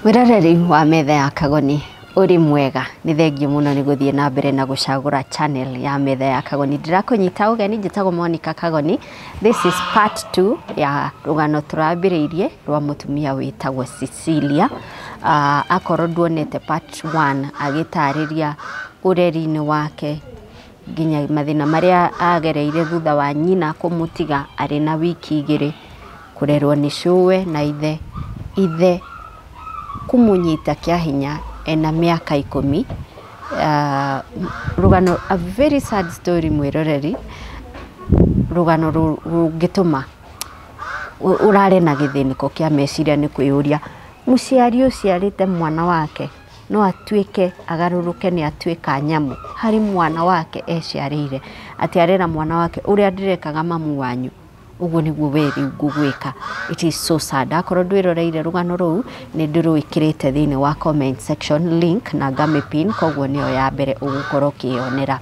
Mwĩroreri wa Metha ya Kagoni, ũrĩ mwega? Nĩ thengio mũno nĩ gũthiĩ na mbere na gũcagũra channel ya Metha ya Kagoni. Ndĩrakũnyita ũgeni, njĩtagwo Monica Kagoni. This is part 2 ya rũgano tũrambĩrĩirie rwa mũtumia wĩtagwo Cecilia. Akorwo nduonete part 1 agĩtarĩria ũreri-inĩ wake nginya mathĩna marĩa agereire thutha wa nyina kũmũtiga arĩ na wiki 2, kũrerwo nĩ cũwe na ithe, ithe kũmũnyita kĩa hinya ena mĩaka 10. Rũgano, a very sad story, mwĩroreri, rũgano rũngĩtũma ũrare na gĩthĩnĩko kĩa meciria nĩ kwĩyũria mũciari ũciarĩte mwana wake no atuĩke agarũrũke nĩ atuĩka nyamũ harĩ mwana wake eciarĩire, atĩ arera mwana wake ũrĩa ndĩrekaga mamu wanyu ũguo nĩguo we rĩu ngũgwĩka. It is so sad. Akorwo ndwĩroreire rũgano rũu, nĩ ndĩrwĩkĩrĩte thĩinĩ wa comment section link na ngamĩpin, koguo nĩyo ya mbere ũgũkorwo ũkĩyonera.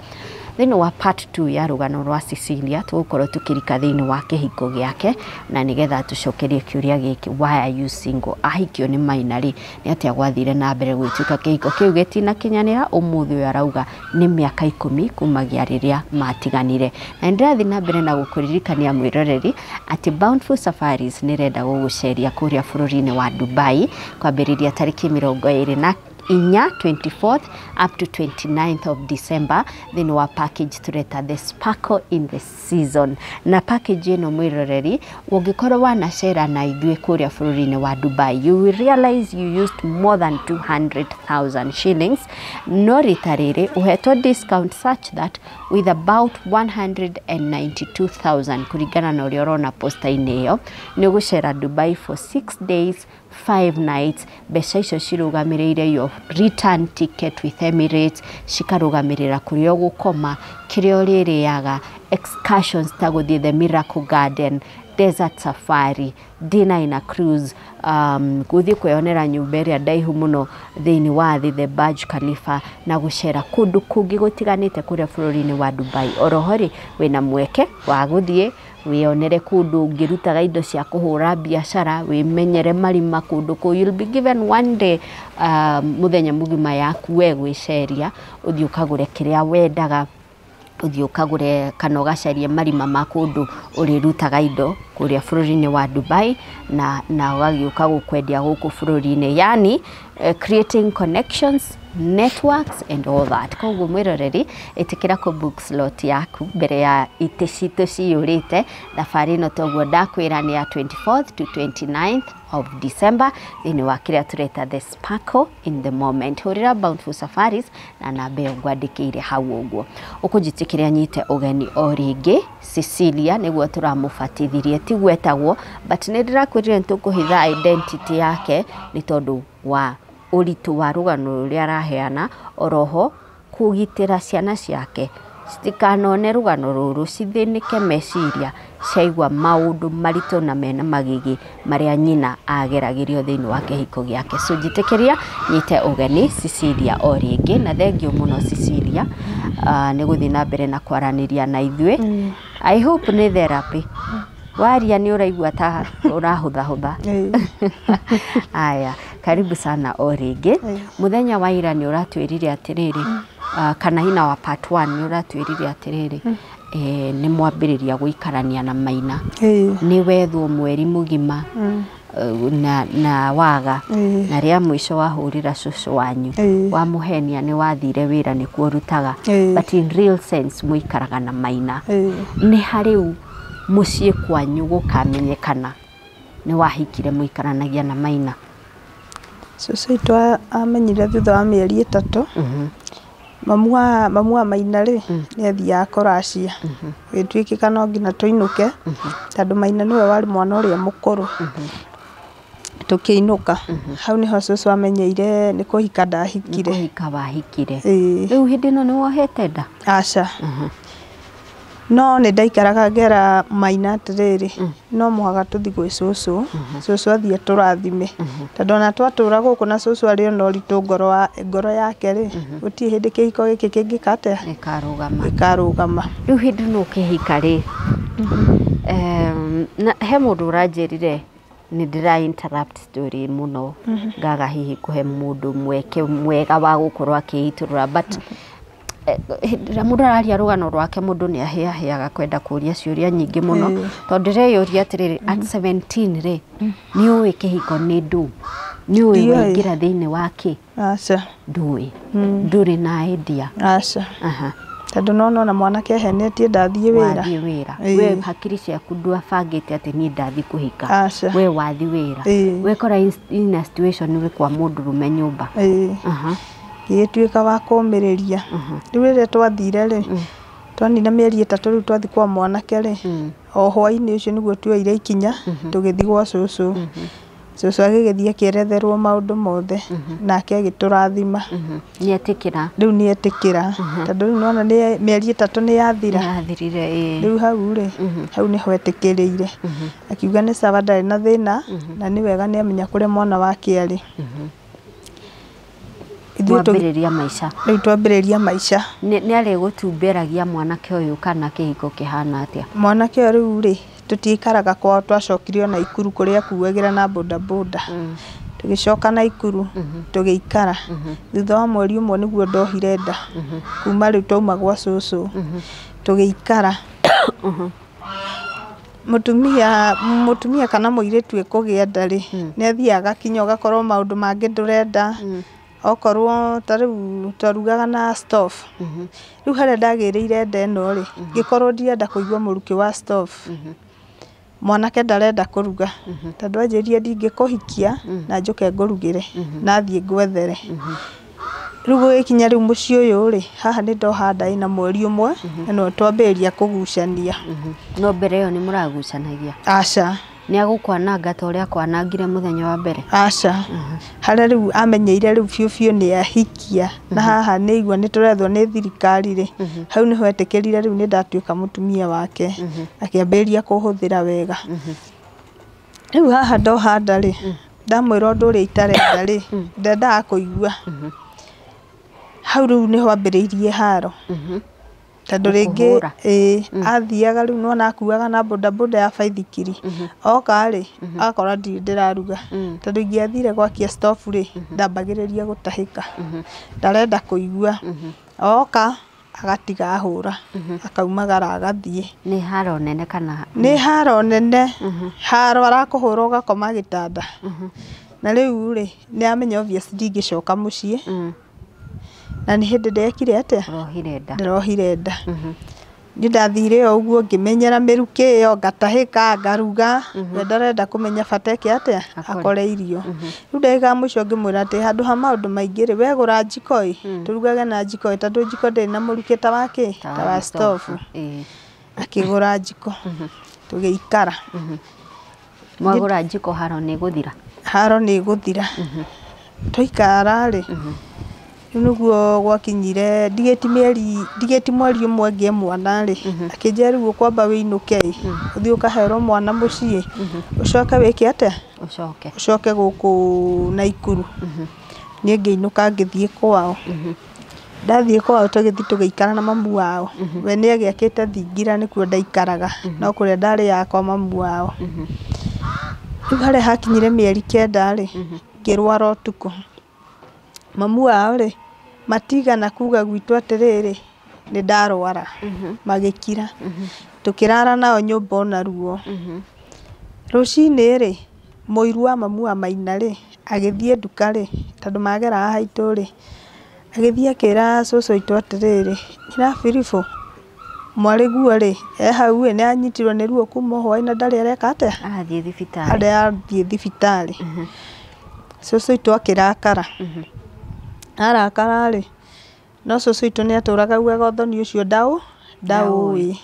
Thĩinĩ wa part 2 ya rũgano rwa Cecilia, tũgũkorwo tũkĩrika thĩinĩ wa kĩhiko gĩake na nĩgetha tũcokerie kĩũria gĩkĩ: why are you single? Ahikio nĩ Maina rĩ, nĩ atĩa gwathire na mbere gũgĩtuĩka kĩhiko kĩu gĩtinakinyanĩra? Ũmũthĩ ũyũ arauga nĩ mĩaka 10 kumagia rĩrĩa matiganire. Na nĩndĩrathiĩ na mbere na gũkũririkania, mwĩroreri, atĩ Bountiful Safaris nĩ ĩrenda gũgũceria kũrĩa bũrũri-inĩ wa Dubai kwambĩrĩria tarĩki 24, 24th up to 29th of December, thĩinĩ wa package tũreta the Sparkle in the Season. Na package ĩno, mwĩroreri, ũngĩkorwo wanacera na ithuĩ kũrĩa bũrũri-inĩ wa Dubai, you will realize you used more than 200,000 shillings, no rita rĩrĩ ũhetwo discount such that with about 192,000, kũringana na ũrĩa ũrona posta-inĩ ĩyo, nĩ ũgũcera Dubai for 6 days 5 nights. Mbeca icio cirũgamĩrĩire your return ticket with Emirates, cikarũgamĩrĩra kũrĩa ũgũkoma, kĩrĩa ũrĩrĩaga, excursions ta gũthiĩ the Miracle Garden, desert safari, dinner in a cruise, gũthiĩ kwĩyonera nyũmba ĩrĩa ndaihu mũno thĩinĩ wa thĩ, the Burj Khalifa, na gũcera kũndũ kũngĩ gũtiganĩte kũrĩa bũrũri-inĩ wa Dubai. Oroho rĩ, wĩna mweke wa gũthiĩ wĩyonere kũndũ ũngĩrutaga indo cia kũhũra biacara, wĩmenyere marima kũndũ kũu. You'll be given one day, mũthenya mũgima yaku we gwĩceria, ũthiĩ ũkagũre kĩrĩa wendaga, ũthiĩ ũkagũre kana ũgacarie marima ma kũndũ ũrĩrutaga indo kũrĩa bũrũri-inĩ wa Dubai na ũgagĩũka gũkwendia gũkũ bũrũri-inĩ, yani creating connections, networks and all that. Koguo mwĩroreri, ĩtĩkĩra kũ book slot yaku mbere ya itĩ citũ ciyũrĩte. Thabarĩ ĩno, toguo ndakwĩra, nĩ ya 24th to 29th of December thĩinĩ wa kĩrĩa tũreta the Sparkle in the Moment. Hũrĩra Bountiful Safaris na namba ĩyo ngwandĩkĩire hau ũguo. Ũkũnjĩtĩkĩria nyite ũgeni o rĩngĩ Cecilia, nĩguo tũramũbatithirie, tiguo etagwo, but nĩ ndĩrakwĩrire nĩ tũkũhitha identity yake nĩ tondũ wa ũritũ wa rũgano rũrĩa araheana, oroho kũgitĩra ciana ciake citikanone rũgano rũrũ cithĩnĩke meciria ciaigua maũndũ maritũ na mena magigi marĩa nyina ageragĩrio thĩinĩ wa kĩhiko gĩake. So njĩtĩkĩria nyite ũgeni Cecilia o rĩngĩ, na thengio mũno Cecilia, nĩ gũthiĩ na mbere na kwaranĩria na ithuĩ. I hope nĩ therapy waria nĩ ũraigua ta ũrahũthahũtha. Aya, karibu sana o rĩngĩ. Mũthenya wa ira nĩ ũratwĩrire atĩrĩrĩ, kana hina wa part 1 nĩ ũratwĩrire atĩrĩrĩ, nĩ mwambĩrĩria gũikarania na Maina, nĩ wethwo mweri mũgima, na waga, na rĩa mũico wahũrĩra cũcũ wanyu, wamũhenia nĩ wathire wĩra nĩkuo ũrutaga, but in real sense mũikaraga na Maina. Nĩ harĩu mũciĩ kwanyu gũkamenyekana nĩ wahikire mũikaranagia na Maina? Cũcũ witũ amenyire thutha wa mĩeri 3. Mamu wa Maina rĩ, nĩ athiaga kũracia, gũgĩtuĩkĩka no nginya tũinũke tondũ Maina nĩwe warĩ mwana ũrĩa mũkũrũ. Tũkĩinũka, hau nĩho cũcũ amenyeire nĩ kũhika Nĩ ndahikire. Kũhika wahikire? Ĩĩ. Rĩu hĩndĩ ĩno nĩ wohete nda? Aca, no nĩ ndaikaraga ngera Maina atĩrĩrĩ, no mũhaka tũthiĩ gwĩ cũcũ, cũcũ athiĩ atũrathime, tondũ ona twatũra gũkũ na cũcũ arĩ ona ũritũ ngoro yake rĩ, gũtirĩ hĩndĩ kĩhiko gĩkĩ kĩngĩka atĩa? Gĩkarũgama. Gĩkarũgama. Rĩu hĩndĩ ĩno ũkĩhika rĩ, na he mũndũ ũranjĩrire Nĩ ndĩra interrupt story mũno, ngaga hihi kũhe mũndũ mweke mwega wa gũkorwo akĩitũrũra, but hĩndĩ ĩrĩa mũndũ araria rũgano rwake, mũndũ nĩ ahĩahĩaga kwenda kũria ciũria nyingĩ mũno, tondũ ndĩreyũria atĩrĩrĩ, at 17 rĩ, nĩ ũĩ kĩhiko nĩ ndũ? Nĩ ũĩ Ndiũĩ. waingĩra thĩinĩ wa kĩ? Aca. Ndũĩ, ndũrĩ na idea? Aca. Tondũ no nona mwanake ehenetie ndathiĩ wĩra. Wathiĩ wĩra. Ĩĩ. We hakiri ciaku ndwabangĩte atĩ niĩ ndathi kũhika. Aca. We wathi wĩra. Ĩĩ. Wekora in a situation wĩ kwa mũndũrũme nyũmba. Ĩĩ. Ngĩgĩtuĩka wa kũmĩrĩria. Rĩu rĩrĩa twathire rĩ, twanina mĩeri 3 rĩu twathi kwa mwanake rĩ, o hwaĩ-inĩ ũcio nĩguo tuoire ikinya tũgĩthiĩ gwa cũcũ. Cũcũ agĩgĩthiĩ akĩeretherwo maũndũ mothe, nake agĩtũrathima. Nĩetĩkĩra. Rĩu nĩetĩkĩra, tondũ rĩu nĩwona nĩ mĩeri 3 nĩ yathira. Nĩyathirire, ĩĩ. Rĩu hau rĩ, hau nĩho etĩkĩrĩire, akiuga nĩ sawa, ndarĩ na thĩna, na nĩ wega nĩamenya kũrĩa mwana wake arĩ. Ithuĩ Mwambĩrĩria maica. Rĩu twambĩrĩria maica. Nĩ arĩ gũtumberegia mwanake ũyũ kana kĩhiko kĩhana atĩa? Mwanake ũyũ rĩu rĩ, tũtiikaraga kwao, twacokire o Naikuru kũrĩa akuagĩra na bodaboda. Tũgĩcoka Naikuru tũgĩikara. Thutha wa mweri 1 nĩguo ndohire nda, kuma rĩu twauma gwa cũcũ tũgĩikara. Mũtumia kana mũirĩtu ekũgĩa nda rĩ, nĩ athiaga agakinya ũgakorwo maũndũ mangĩ ndũrenda. Okorwo ta rĩu twarugaga na stove, rĩu harĩa ndagĩrĩire nda ĩno rĩ, ngĩkorwo ndirenda kũigua mũrukĩ wa stove. Mwanake ndarenda kũruga, tondũ anjĩrire ndingĩkũhikia na njũke ngũrugĩre, na thiĩ ngwethere. Rĩu gũgĩkinya rĩu mũciĩ ũyũ rĩ, haha nĩ ndoha nda ĩna mweri 1, na no twambĩrĩria kũgucania. No mbere ĩyo nĩ mũragucanagia? Aca. Nĩ agũkwananga ta ũrĩa akwanangire mũthenya wa mbere? Aca. Harĩa rĩu amenyeire rĩu biũ biũ nĩ ahikia, na haha nĩ aigua nĩ tũrethwo nĩ thirikari rĩ, hau nĩho etĩkĩrire rĩu nĩ ndatuĩka mũtumia wake, akĩambĩrĩria kũhũthĩra wega. Rĩu haha ndoha nda rĩ, ndamwĩra ũndũ ũrĩa itarenda rĩ, ndendaga kũigua. Hau rĩu nĩho ambĩrĩirie haro. Tondũ rĩngĩ Gũkũhũra. Ĩĩ, athiaga rĩu nĩwona akuaga na bodaboda ya baithikiri. Oka rĩ, akora ndirĩ ndĩraruga, tondũ ingĩathire gwakia stove rĩ, ndambagĩrĩria gũtahĩka. Ndarenda kũigua. Oka agatiga ahũra, akaumagara agathiĩ. Nĩ haro nene kana? Nĩ haro nene. Haro arakũhũra ũgakoma gĩtanda. Na rĩu rĩ, nĩ amenya obvious ndingĩcoka mũciĩ. Na nĩ hĩndĩ ndekire atĩa? Ũrohire nda. Ndĩrohire nda. Niĩ ndathire o ũguo ngĩmenyera mĩrukĩ ĩyo, ngatahĩka, ngaruga, we ndarenda kũmenya bata eke atĩa? Akore irio. Rĩu ndagĩka ya mũico ngĩmwĩra atĩ handũ ha maũndũ maingĩ rĩ, we gũra njiko ĩ, tũrugage na njiko ĩ, tondũ njiko ndĩrĩ na mũrukĩ ta wa kĩ? Ta wa stove. Akĩgũra njiko, tũgĩikara. Mwagũra njiko haro nĩ ĩgũthira? Haro nĩ ĩgũthira. Twaikara rĩ, rĩu nĩguo gwakinyire ndigĩti mĩeri, ndigĩti mweri 1 ngĩe mwana rĩ, akĩnjĩra rĩu ũkwamba wĩinũke ĩ, ũthiĩ ũkaherwo mwana mũciĩ, ũcoke wĩke atĩa? Ũcoke. Ũcoke gũkũ Naikuru. Niĩ ngĩinũka ngĩthiĩ kwao. Ndathiĩ kwao tũgĩthiĩ tũgĩikara na mamu wao. We nĩ agĩakĩte thingira nĩkuo ndaikaraga, no kũrĩa ndarĩaga kwa mamu wao. Rĩu harĩa hakinyire mĩeri 9 rĩ, ngĩrwara ũtukũ. Mamu wao rĩ, matigana kuga gwitũ atĩrĩrĩ, nĩ ndarwara. Magĩkira. Tũkĩrara nao nyũmba ona ruo. Rũcinĩ rĩ, mũiru wa mamu wa Maina rĩ, agĩthiĩ nduka rĩ, tondũ mageraga haitũ rĩ, agĩthiĩ akĩra cũcũ witũ atĩrĩrĩ, nyina Biribũ, mwarĩguo rĩ, e hau ĩ, nĩ anyitirwo nĩ ruo kuma hwaĩ na ndarĩ areka atĩa? Arathiĩ thibitarĩ. Harĩa athiĩ thibitarĩ. Cũcũ witũ akĩrakara. Arakara rĩ, no cũcũ witũ nĩ atũraga augaga ũthoni ũcio ndaũĩ.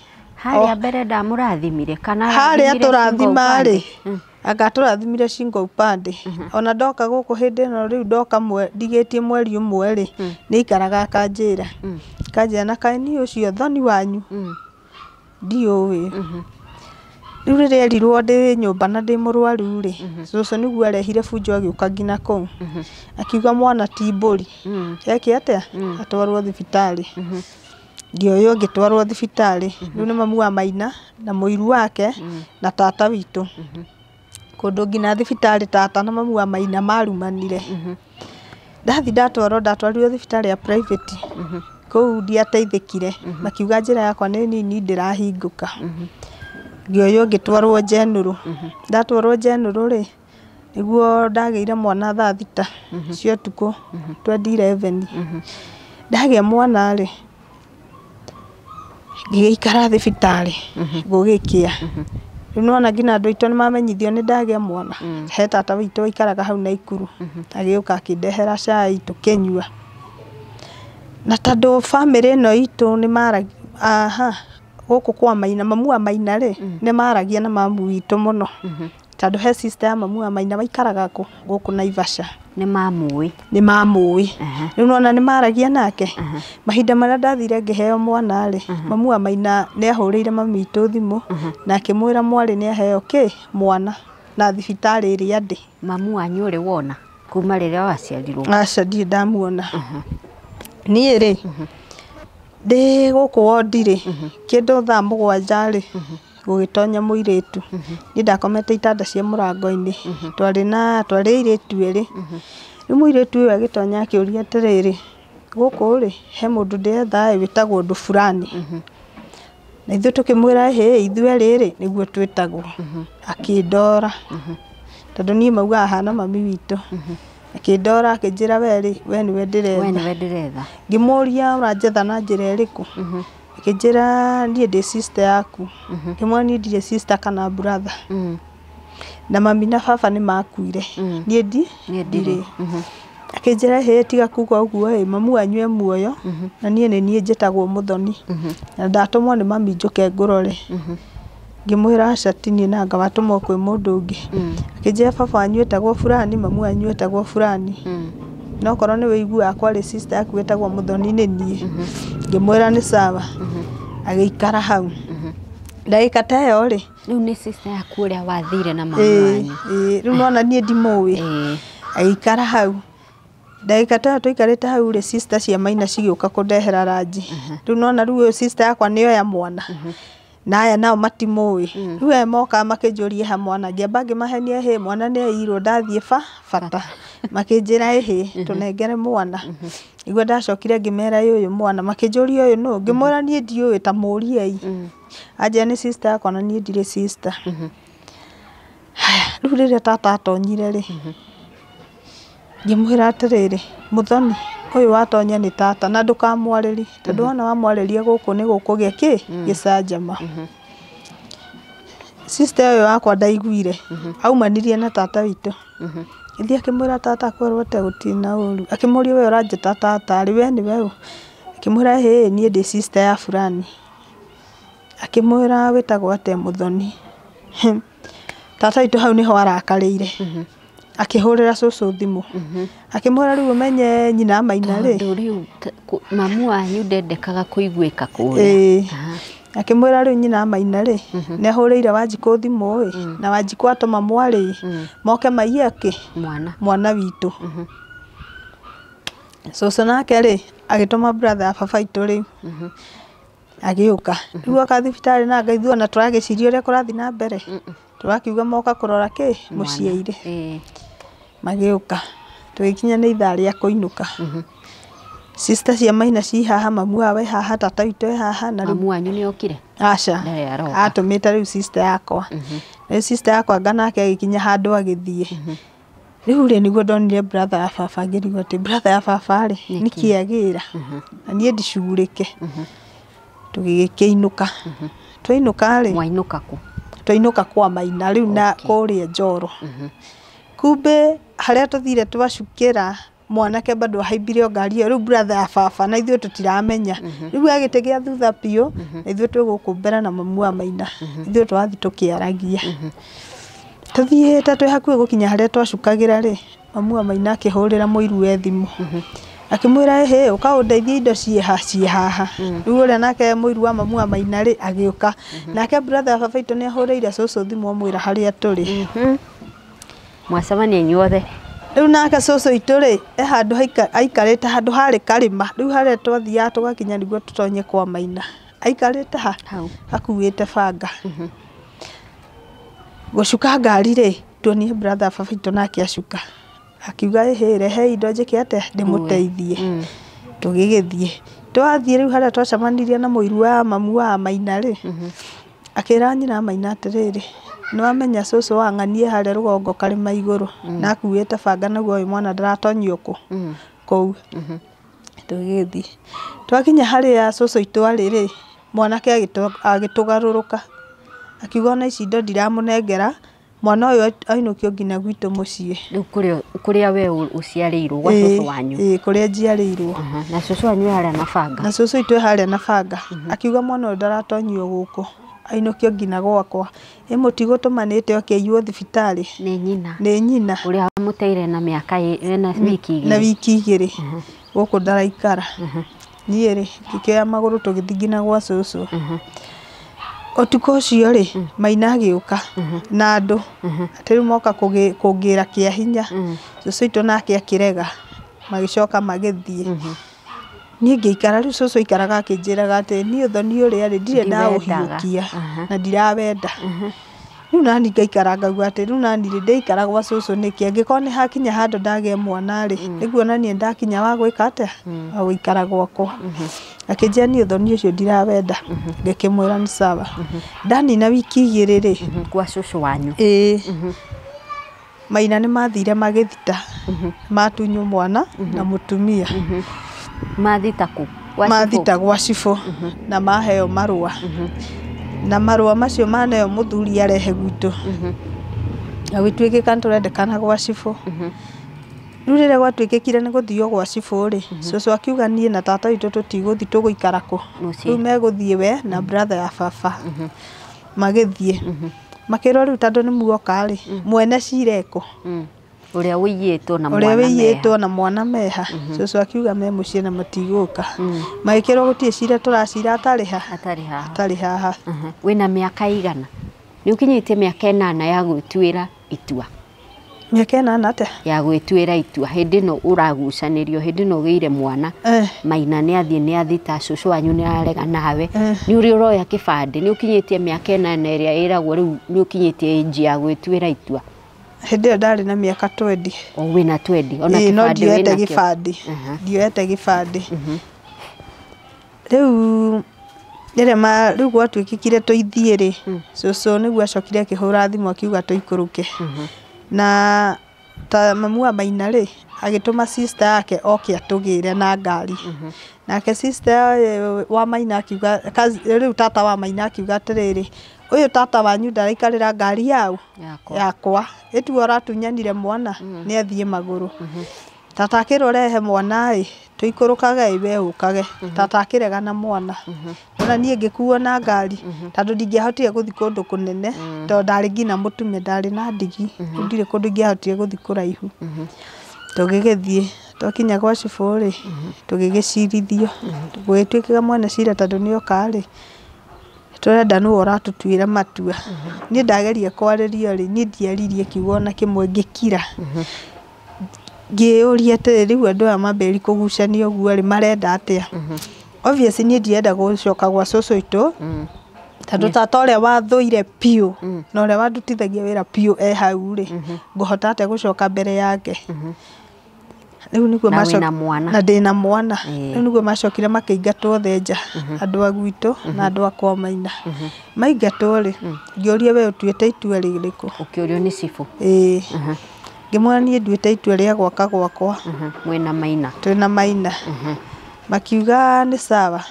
Harĩa mbere ndamũrathimire kana Harĩa arathimire shingo tũrathima rĩ, upande? Anga tũrathimire shingo upande. Ona ndoka gũkũ hĩndĩ ĩno rĩu ndoka ndigĩtie mweri 1 rĩ, nĩ aikaraga akanjĩra. Akanjĩra na kaĩ niĩ ũcio thoni wanyu ndiũĩ. Rĩu rĩrĩa erirwo ndĩ nyũmba na ndĩ mũrwaru rĩ, cũcũ nĩguo arehire bunjo agĩũka nginya kũu. Akiuga mwana ti mbũri. Eke atĩa? Atwarwo thibitarĩ. Ngĩoywo ngĩtwarwo thibitarĩ. Rĩu nĩ mamu wa Maina na mũiru wake na tata witũ. Kũndũ nginya thibitarĩ tata na mamu wa Maina marumanire. Ndathi ndatwarwo, ndatwarirwo thibitarĩ ya private. Kũu ndiateithĩkire, makiuga njĩra yakwa nĩ nini ndĩrahingũka. Ngĩoywo ngĩtwarwo General. Ndatwarwo General rĩ, nĩguo ndagĩire mwana thaa 6 cia ũtukũ 2011. Ndagĩa mwana rĩ, ngĩgĩikara thibitarĩ gũgĩkĩa. Rĩu nĩwona nginya andũ aitũ nĩmamenyithio nĩ ndagĩa mwana. He tata witũ waikaraga hau Naikuru, agĩũka akĩndehera cai tũkĩnyua. Na tondũ bamĩrĩ ĩno itũ nĩ aha gũkũ kwa Maina, mamu wa Maina rĩ, nĩ maragia na mamu witũ mũno. Tondũ he sister ya mamu wa Maina waikaraga gũkũ Naivasha. Nĩ mamũĩ. Nĩ mamũĩ. Rĩu nĩwona nĩ maragia nake. Mahinda marĩa ndathire ngĩheo mwana rĩ, mamu wa Maina nĩ ahũrĩire mami witũ thimũ na akĩmwĩra mwarĩ nĩ aheo kĩ mwana na thibitarĩ ĩrĩa ndĩ. Mamu wanyu ũrĩ wona kuma rĩrĩa waciarirwo? Aca ndirĩ ndamuona. Niĩ rĩ, ndĩ gũkũ wondi rĩ, kĩndũ thaa 7 rĩ, gũgĩtonya mũirĩtu. Niĩ ndakomete itanda cia mũrango-inĩ. Twarĩ airĩtu erĩ. Rĩu mũirĩtu ũyũ agĩtonya akĩũria atĩrĩrĩ, gũkũ rĩ, he mũndũ ndĩretha ĩ wĩtagwo ũndũ fulani. Na ithuĩ tũkĩmwĩra ĩhĩ, ithuĩ erĩ rĩ, nĩguo twĩtagwo. Akĩndora. Tondũ niĩ maugaga hana mami witũ. Akĩndora akĩnjĩra we rĩ, we nĩwe ndĩretha. We nĩwe ndĩretha. Ngĩmũria ũranjetha na njĩra ĩrĩkũ? Akĩnjĩra niĩ ndĩ sister yaku. Ngĩmwĩra niĩ ndirĩ sister kana brother. Na mami na baba nĩ makuire. Niĩ ndirĩ. Akĩnjĩra hĩ tiga kuga ũguo ĩ, mamu wanyu e muoyo na niĩ nĩ niĩ njĩtagwo Mũthoni. Na ndatũmwo nĩ mami njũke ngũrore. Ngĩmwĩra aca ti niĩ na anga watũmwo kwĩ mũndũ ũngĩ. Akĩnjĩra baba wanyu etagwo fulani, mamu wanyu etagwo fulani. Na okorwo nĩ wĩiguaga kwarĩ sister yaku wĩtagwo Mũthoni nĩ niĩ. Ngĩmwĩra nĩ sawa. Agĩikara hau. Ndagĩka ta ĩyo rĩ, Rĩu nĩ sister yaku ũrĩa wathire na mamu wanyu. Rĩu nĩwona niĩ ndimũĩ. Agĩikara hau. Ndagĩka ta ĩyo tũikarĩte hau rĩ, sister cia Maina cigĩũka kũndehera ranji. Rĩu nĩwona rĩu ũyũ sister yakwa nĩoya mwana. Na aya nao matimũĩ. Rĩu aya mokaga makĩnjũria ha mwana, ngĩamba ngĩmahenia hĩ mwana nĩ aiyirwo ndathiĩ bata. Makĩnjĩra ĩhĩ tũnengere mwana. Nĩguo ndacokire ngĩmera ũyũ mwana, makĩnjũria ũyũ nũ? Ngĩmwĩra niĩ ndiũĩ ta mũriei. Anjĩra nĩ sister yakwa na niĩ ndirĩ sister. Haya, rĩu rĩrĩa tata atonyire rĩ, ngĩmwĩra atĩrĩrĩ, Mũthoni ũyũ watonya nĩ tata na ndũkamwarĩrie tondũ wona wamwarĩria gũkũ nĩ gũkũgĩa kĩ gĩcanjama. Sister ũyũ wakwa ndaiguire, aumanirie na tata witũ. Gĩthiĩ akĩmwĩra tata kwerwo atĩa gũtirĩ na ũru. Akĩmũria we ũranjĩta tata rĩ, we nĩwe ũ? Akĩmwĩra hĩ niĩ ndĩ sister ya fulani. Akĩmwĩra wĩtagwo atĩa? Mũthoni. Tata witũ hau nĩho arakarĩire. Akĩhũrĩra cũcũ thimũ. Akĩmwĩra rĩu ũmenye nyina Maina rĩ. Tondũ rĩu mamu wanyu ndendekaga kũiguĩka kũrĩa. Akĩmwĩra rĩu nyina Maina rĩ, nĩ ahũrĩire Wanjikũ thimũ ĩ, na Wanjikũ atũma mwarĩ moke maiye kĩ? Mwana witũ. Cũcũ nake rĩ, agĩtũma brother ya baba witũ rĩu. Agĩũka. Rĩu oka thibitarĩ na anga ithuĩ ona tũragĩciria ũrĩa kũrathiĩ na mbere. Tũrakiuga moka kũrora kĩ? Mũciĩ-irĩ. Magĩũka. Tũgĩkinya nĩ ithaa rĩa kũinũka. Sister cia Maina ci haha, mamu wao e haha, tata witũ e haha. Na mamu wanyu nĩ okire? Aca. Atũmĩte rĩu sister yakwa. Rĩu sister yakwa anga nake agĩkinya handũ agĩthiĩ. Rĩu rĩ nĩguo ndonire brother ya baba, ngĩrigwo atĩ brother ya baba rĩ, nĩkĩ agĩra? Na niĩ ndicugurĩke. Tũgĩkĩinũka. Twainũka rĩ, Mwainũka kũ? Twainũka kwa Maina rĩu na kũrĩa Njoro. Kumbe harĩa tũthire twacukĩra mwanake bado ahaimbire o ngari ĩyo, rĩu brother ya baba na ithuĩ tũtiramenya. Rĩu agĩtĩ gĩa thutha biũ na ithuĩ twĩ gũkũ mbere na mamu wa Maina. Ithuĩ tũrathiĩ tũkĩaragia. Tũthiĩte twĩ hakuhĩ gũkinya harĩa twacukagĩra rĩ, mamu wa Maina akĩhũrĩra mũiruwe thimũ. Akĩmwĩra ĩhĩ ũka ũndeithie indo ciĩ haha. Rĩu ũrĩa nake mũiru wa mamu wa Maina rĩ agĩũka. Nake brother ya baba witũ nĩ ahũrĩire cũcũ thimũ amwĩra harĩa tũrĩ. Mwacemania inyuothe. Rĩu nake cũcũ witũ rĩ, e handũ aikarĩte handũ harĩ karĩma. Rĩu harĩa twathiaga tũgakinya nĩguo tũtonye kwa Maina. Aikarĩte ha? Akuĩte banga. Gũcuka ngari rĩ, Tuonie brother baba witũ nake acuka akiuga ĩhĩ rehe indo njĩke atĩa ndĩmũteithie. Tũgĩgĩthiĩ twathiĩ rĩu harĩa twacemanirie na mũiru wa mamu wa Maina rĩ, akĩra nyina Maina atĩrĩrĩ, nĩwamenya cũcũ wa ng'anie harĩa rũgongo karĩma igũrũ na akuĩte banga naguo ũyũ mwana ndaratonyio kũ kũu. Tũgĩgĩthiĩ twakinya harĩa cũcũ witũ arĩ rĩ, mwanake agĩtũgarũrũka akiuga ona ici indo ndiramũnengera mwana ũyũ ainũkio nginya gwitũ mũciĩ. Rĩu kũrĩa we ũciarĩirwo gwa cũcũ wanyu? Ĩĩ, kũrĩa njiarĩirwo. Na cũcũ wanyu harĩa na banga? Na cũcũ witũ harĩa na banga. Akiuga mwana ũyũ ndaratonyio gũkũ ainũkio nginya gwakwa. Ĩ mũtigũtũmanĩte oke aiywo thibitarĩ? Nĩ nyina. Nĩ nyina. Ũrĩa wamũteire na mĩaka na wiki igĩrĩ. Na wiki igĩrĩ. Gũkũ ndaraikara. Niĩ rĩ ngĩkĩoya magũrũ tũgĩthiĩ nginya gwa cũcũ. Ũtukũ ũcio rĩ, Maina agĩũka na andũ atĩ rĩu moka kũngĩra kĩa hinya. Cũcũ witũ nake akĩrega magĩcoka magĩthiĩ. Niĩ ngĩikara rĩu cũcũ aikaraga akĩnjĩraga atĩ niĩ ũthoni ũrĩa rĩ ndirĩ ndaũhiũkia na ndirawenda. Rĩu nani ngaikara ngauga atĩ rĩu nani rĩ ndĩikara gwa cũcũ nĩkĩ angĩkorwo nĩ hakinya handũ ndagĩe mwana rĩ nĩkuonania ndakinya wa gwĩka atĩa wa gũikara gwakwa. Akĩnjĩra niĩ ũthoni ũcio ndirawenda. Ngĩkĩmwĩra nĩ sawa. Ndanina wiki igĩrĩ rĩ gwa cũcũ wanyu? Ĩĩ. Maina nĩ mathire magĩthita matunywo mwana na mũtumia. Mathita kũ? Mathita gwa cibũ na maheo marũa. Na marũa macio maneo mũthuri arehe gwitũ. Na gwĩtuĩkĩka nĩtũrendekana gwa cibũ. Rĩu rĩrĩa gwatuĩkĩkire nĩ gũthio gwa cibũ rĩ, cũcũ akiuga niĩ na tata witũ tũtigũthiĩ tũgũikara kũ. Rĩu megũthiĩ we na brother ya baba. Magĩthiĩ. Makĩrwo rĩu tondũ nĩ muoka rĩ, mwene cira ekũ. Ũrĩa wĩiyĩtwo na mwana meha. Ũrĩa wĩiyĩtwo na mwana meha. Cũcũ akiuga me mũciĩ na matigũka. Magĩkĩrwo gũtirĩ cira tũracira atarĩ ha? Atarĩ haha. Atarĩ haha. Wĩna mĩaka igana? Nĩ ũkinyĩtie mĩaka 8 ya gwĩtuĩra itua? Mĩaka 8 atĩa? Ya gwĩtuĩra itua. Hĩndĩ ĩno ũragucanĩrio, hĩndĩ ĩno ũgĩire mwana. Maina nĩ athiĩ nĩ athita, cũcũ wanyu nĩ ararega nawe. Nĩ ũrĩ ũroya kĩbandĩ, nĩ ũkinyĩtie mĩaka 8 ĩrĩa ĩragwo rĩu nĩ ũkinyĩtie age ya gwĩtuĩra itua. Hĩndĩ ĩyo ndarĩ na mĩaka 20. O wĩna 20, ona no kĩbandĩ ndioete wĩnakĩo? Gĩbandĩ. Ndioete gĩbandĩ. Rĩu rĩrĩa rĩu gwatuĩkĩkire tũithiĩ rĩ, cũcũ nĩguo acokire akĩhũra thimũ akiuga tũikũrũke. Na ta mamu wa Maina rĩ, agĩtũma sister yake oke atũgĩre na ngari. Nake sister wa Maina akiuga, rĩu tata wa Maina akiuga atĩrĩrĩ, ũyũ tata wanyu ndaraikarĩra ngari yau yakwa, ĩtuo ũratunyanire mwana nĩ athiĩ magũrũ. Tata akĩrwo rehe mwana ĩ, tũikũrũkage ĩ we ũkage. Tata akĩrega na mwana. Ona niĩ ngĩkuo na ngari tondũ ndingĩahotire gũthiĩ kũndũ kũnene tondũ ndarĩ nginya mũtume, ndarĩ na ndigi, ndirĩ kũndũ ingĩahotire gũthiĩ kũraihu. Tũgĩgĩthiĩ twakinya gwa cibũ rĩ, tũgĩgĩcirithio. Gũgĩtuĩkaga mwene cira tondũ nĩoka rĩ, tũrenda nĩwe ũratũtuĩra matua. Niĩ ndageria kwarĩrio rĩ, niĩ ndiaririe kiugo ona kĩmwe ngĩkira. Ngĩyũria atĩrĩ, rĩu andũ aya mambĩrĩria kũgucania ũguo rĩ, marenda atĩa? Obviously niĩ ndirenda gũcoka gwa cũcũ witũ tondũ tata ũrĩa wathũire biũ na ũrĩa wandutithagia wĩra biũ e hau rĩ, ngũhota atĩa gũcoka mbere yake? Rĩu nĩguo Na wĩna mwana. Na ndĩna mwana. Rĩu nĩguo macokire makĩingatwo othe nja, andũ a gwitũ na andũ a kwa Maina. Maingatwo rĩ, ngĩũria we ũtuĩte itua rĩrĩkũ? Ũkĩũrio nĩ cibũ? Ĩĩ. Ngĩmwĩra niĩ nduĩte itua rĩa gwaka gwakwa. Mwĩna Maina? Twĩna Maina. Makiuga nĩ sawa.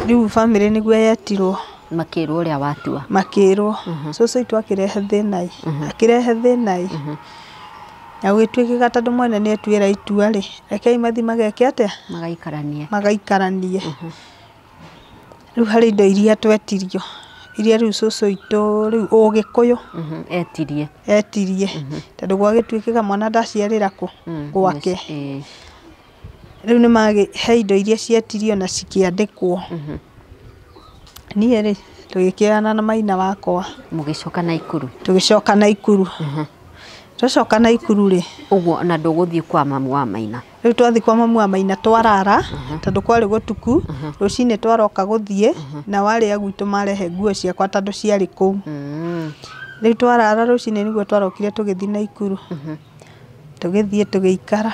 Rĩu bamĩrĩ nĩguo yetirwo. Makĩrwo ũrĩa watua? Makĩrwo. Cũcũ witũ akĩrehe thĩna ĩ. Akĩrehe thĩna ĩ. Na gũgĩtuĩkĩka tondũ mwene nĩ etuĩra itua rĩ, rekei mathiĩ mageke atĩa? Magaikaranie. Magaikaranie. Rĩu harĩ indo iria twetirio. Iria rĩu cũcũ witũ rĩu ũgĩkũyũ. Etirie. Etirie. Tondũ gwagĩtuĩkĩka mwana ndaciarĩra kũ? Gwake. Rĩu nĩ he indo iria cietirio na cikĩandĩkwo. Niĩ rĩ, tũgĩkĩoyana na Maina wakwa. Mũgĩcoka Naikuru? Tũgĩcoka Naikuru. Twacoka Naikuru rĩ. Ũguo ona ndũgũthiĩ kwa mamu wa Maina? Rĩu twathiĩ kwa mamu wa Maina twarara, tondũ kwarĩ gũtuku, rũcinĩ twaroka gũthiĩ, na warĩ a gwitũ marehe nguo ciakwa tondũ ciarĩ kũu. Rĩu twarara rũcinĩ nĩguo twarokire tũgĩthiĩ Naikuru. Tũgĩthiĩ tũgĩikara.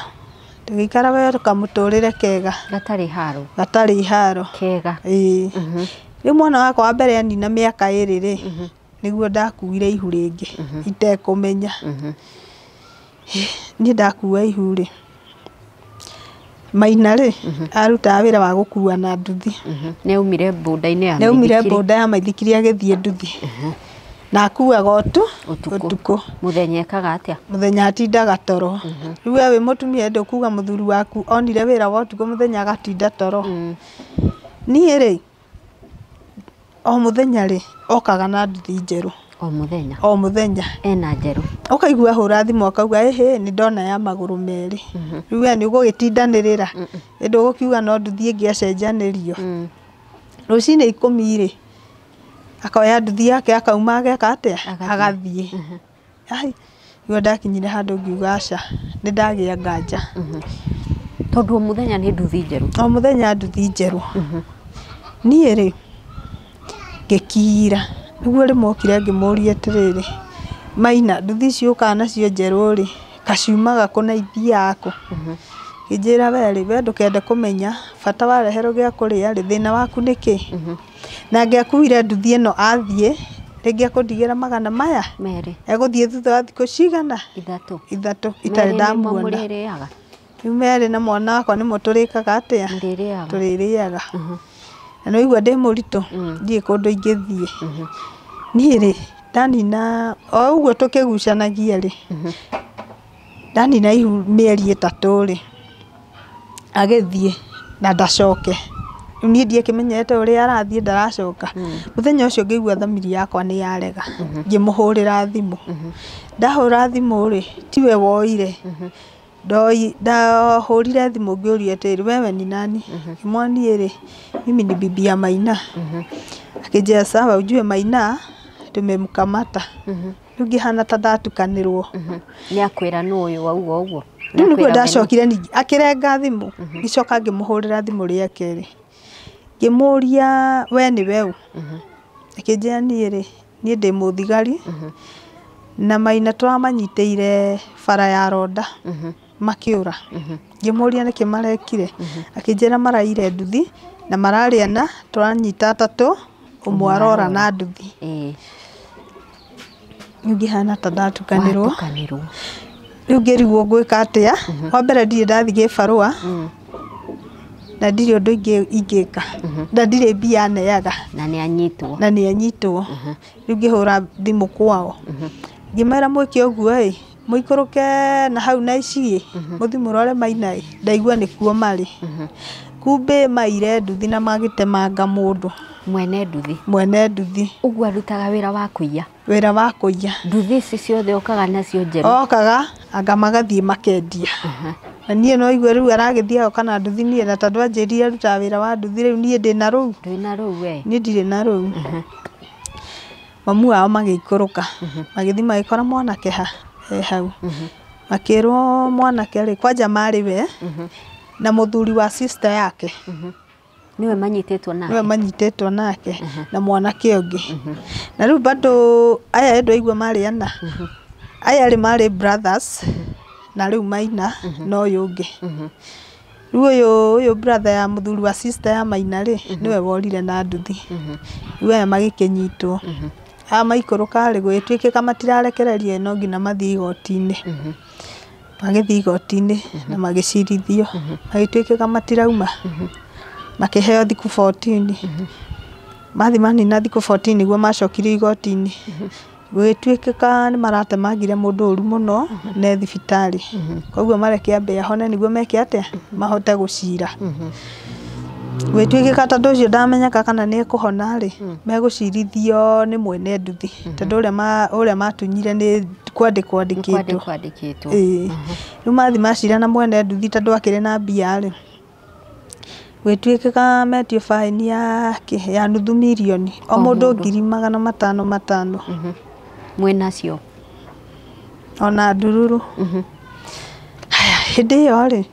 Tũgĩikara we kamũtũrĩre kega. Gatarĩ haro. Gatarĩ haro. Kega. Ĩĩ. Rĩu mwana wakwa wa mbere anina mĩaka 2 rĩ, nĩguo ndakuire ihu rĩngĩ itekũmenya. Niĩ ndakua ihu rĩ, Maina rĩ, arutaga wĩra wa gũkua na nduthi. Nĩ aumire bũnda-inĩ ya Nĩ aumire maithikiri. bũnda ya maithikiri agĩthiĩ nduthi. Na akuaga ũtukũ. Mũthenya ekaga atĩa? Mũthenya atindaga toro. Rĩu we wĩ mũtumia ndũkuga mũthuri waku onire wĩra wa ũtukũ mũthenya agatinda toro. Niĩ rĩ, o mũthenya rĩ, okaga na nduthi njerũ. O mũthenya? O mũthenya. Ena njerũ. Ũkaigua hũra thimũ akauga ĩhĩ nĩ ndona ya magũrũ merĩ. Rĩu we nĩ ũgũgĩtindanĩrĩra. Ĩndĩ ũgũkiuga no nduthi ĩngĩ acenjanĩrio. Rũcinĩ 10 rĩ, akoya nduthi yake akauma ageka atĩa? Agathiĩ. Ai, nĩguo ndakinyire handũ ngiuga aca, nĩ ndagĩa nganja. Tondũ o mũthenya nĩ nduthi njerũ. O mũthenya nduthi njerũ. Niĩ rĩ, ngĩkira. Nĩguo rĩmwe okire ngĩmũria atĩrĩrĩ, Maina, nduthi ici ũkaga nacio njerũ rĩ, kaciumaga kũ na ithiaga kũ? Ngĩnjĩra we rĩ, we ndũkende kũmenya, bata wareherwo gĩa kũrĩa rĩ, thĩna waku nĩ kĩ? Na angĩakuire nduthi ĩno athiĩ, rĩngĩ ekũndigĩra magana maya? Merĩ. Egũthiĩ thutha wa thikũ cigana? 3. 3 itarĩ ndamuona. Mũrĩrĩaga? Rĩu merĩ na mwana wakwa nĩmo tũrĩkaga atĩa? Mũrĩrĩaga. Tũrĩrĩaga. Na nĩ waigua ndĩ mũritũ, ndiĩ kũndũ ingĩthiĩ. Niĩ rĩ, ndanina o ũguo tũkĩgucanagia rĩ, ndanina ihu mĩeri 3 rĩ, agĩthiĩ na ndacoke. Rĩu niĩ ndiakĩmenyete ũrĩa arathiĩ ndaracoka. Mũthenya ũcio ngĩigua thamiri yakwa nĩ yarega. Ngĩmũhũrĩra thimũ. Ndahũra thimũ rĩ, tiwe woire. Ndahũrire thimũ ngĩũria atĩrĩrĩ, wewe ni nani? Ngĩmwona niĩ rĩ, mimi ni bibi ya Maina. Akĩnjĩra sawa, ujue Maina tumemkamata. Rĩu ngĩhana ta ndatukanĩrwo. Nĩ akwĩra nũ ũyũ wauga ũguo? Rĩu nĩguo ndacokire ningĩ akĩrenga thimũ. Ngĩcoka ngĩmũhũrĩra thimũ rĩa kerĩ. Ngĩmũria we nĩwe ũ? Akĩnjĩra niĩ rĩ, niĩ ndĩ mũthigari. Na Maina tũramanyitĩire bara ya Ronda. Makĩũra. Ngĩmũria nĩkĩ marekire. Akĩnjĩra maraire nduthi na mararĩa na tũranyita 3 ũmwe arora na nduthi. Rĩu ngĩhana ta ndatukanĩrwo. Rĩu ngĩrigwo ngwĩka atĩa. Wa mbere ndirĩ ndathiĩ gĩbarũa. Na ndirĩ ũndũ ingĩka. Na ndirĩ mbia aneaga. Na nĩ anyitwo. Na nĩ anyitwo. Rĩu ngĩhũra thimũ kwao. Ngĩmera mwĩke ũguo ĩ, mũikũrũke na hau na ici ĩ, mũthiĩ mũrore Maina ĩ, ndaigua nĩkuo marĩ. Kumbe maire nduthi na magĩtemanga mũndũ. Mwene nduthi. Mwene nduthi. Ũguo arutaga wĩra wa kũiya. Wĩra wa kũiya. Nduthi ici ciothe okaga nacio njerũ. Okaga anga magathiĩ makendia. Na niĩ no igue rĩu aragĩthiĩ agoka na nduthi niĩ na tondũ anjĩrire arutaga wĩra wa nduthi rĩu niĩ ndĩ na rũu. Ndwĩ na rũu we. Niĩ ndirĩ na rũu. Mamu wao magĩikũrũka. Magĩthiĩ magĩkora mwanake ha hau. Makĩrwo mwanake rĩ, kwanja marĩ we na mũthuri wa sister yake. Nĩwe manyitĩtwo nake. Nĩwe manyitĩtwo nake na mwanake ũngĩ. Na rĩu bado aya endo aigua marĩ ana. Aya rĩ marĩ brothers na rĩu Maina na ũyũ ũngĩ. Rĩu ũyũ brother ya mũthuri wa sister ya Maina rĩ, nĩwe worire na nduthi. Rĩu aya magĩkĩnyitwo. Aya maikũrũka rĩ, gũgĩtuĩkĩka matirarekererio no nginya mathiĩ igoti-inĩ. Magĩthiĩ igoti-inĩ na magĩcirithio. Magĩtuĩkĩka matirauma. Makĩheo thikũ 14. Mathiĩ manina thikũ 14 nĩguo macokirio igoti-inĩ. Gũgĩtuĩkĩka nĩ maratemangire mũndũ ũru mũno ne thibitarĩ. Koguo mareke ambe ahone nĩguo meke atĩa? Mahote gũcira. Gũgĩtuĩkĩka tondũ ũcio ndamenyeka kana nĩ ekũhona rĩ, megũcirithio nĩ mwene nduthi. Tondũ ũrĩa matunyire nĩ kwandĩkwo andĩkĩtwo. Ĩĩ. Rĩu mathiĩ macira na mwene nduthi tondũ akĩrĩ na mbia rĩ, gũgĩtuĩkĩka metio baĩni ya nuthu mirioni. O mũndũ 500,000 500. Mwĩnacio. Ona ndururu. Haya, hĩndĩ ĩyo rĩ,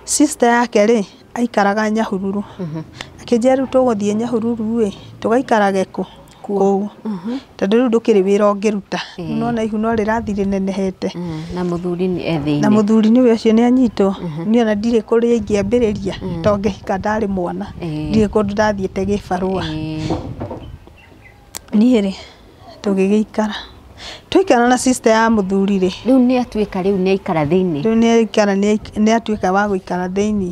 sister yake rĩ, aikaraga Nyahururu. Akĩnjĩra rĩu tũgũthiĩ Nyahururu ĩ, tũgaikarage kũ? Kũu tondũ rĩu ndũkĩrĩ wĩra ũngĩruta. Nona ihu no rĩrathiĩ rĩnenehete. Na mũthuri nĩ e thĩinĩ. Na mũthuri nĩwe ũcio nĩ anyitwo. Niĩ ona ndirĩ kũrĩa ingĩambĩrĩria to ngĩhika ndarĩ mwana. Ndirĩ kũndũ ndathiĩte gĩbarũa. Niĩ rĩ tũgĩgĩikara. Twaikara na sister ya mũthuri rĩ. Rĩu nĩ atuĩka rĩu nĩ aikara thĩinĩ. Rĩu nĩ aikara nĩ atuĩka wa gũikara thĩinĩ.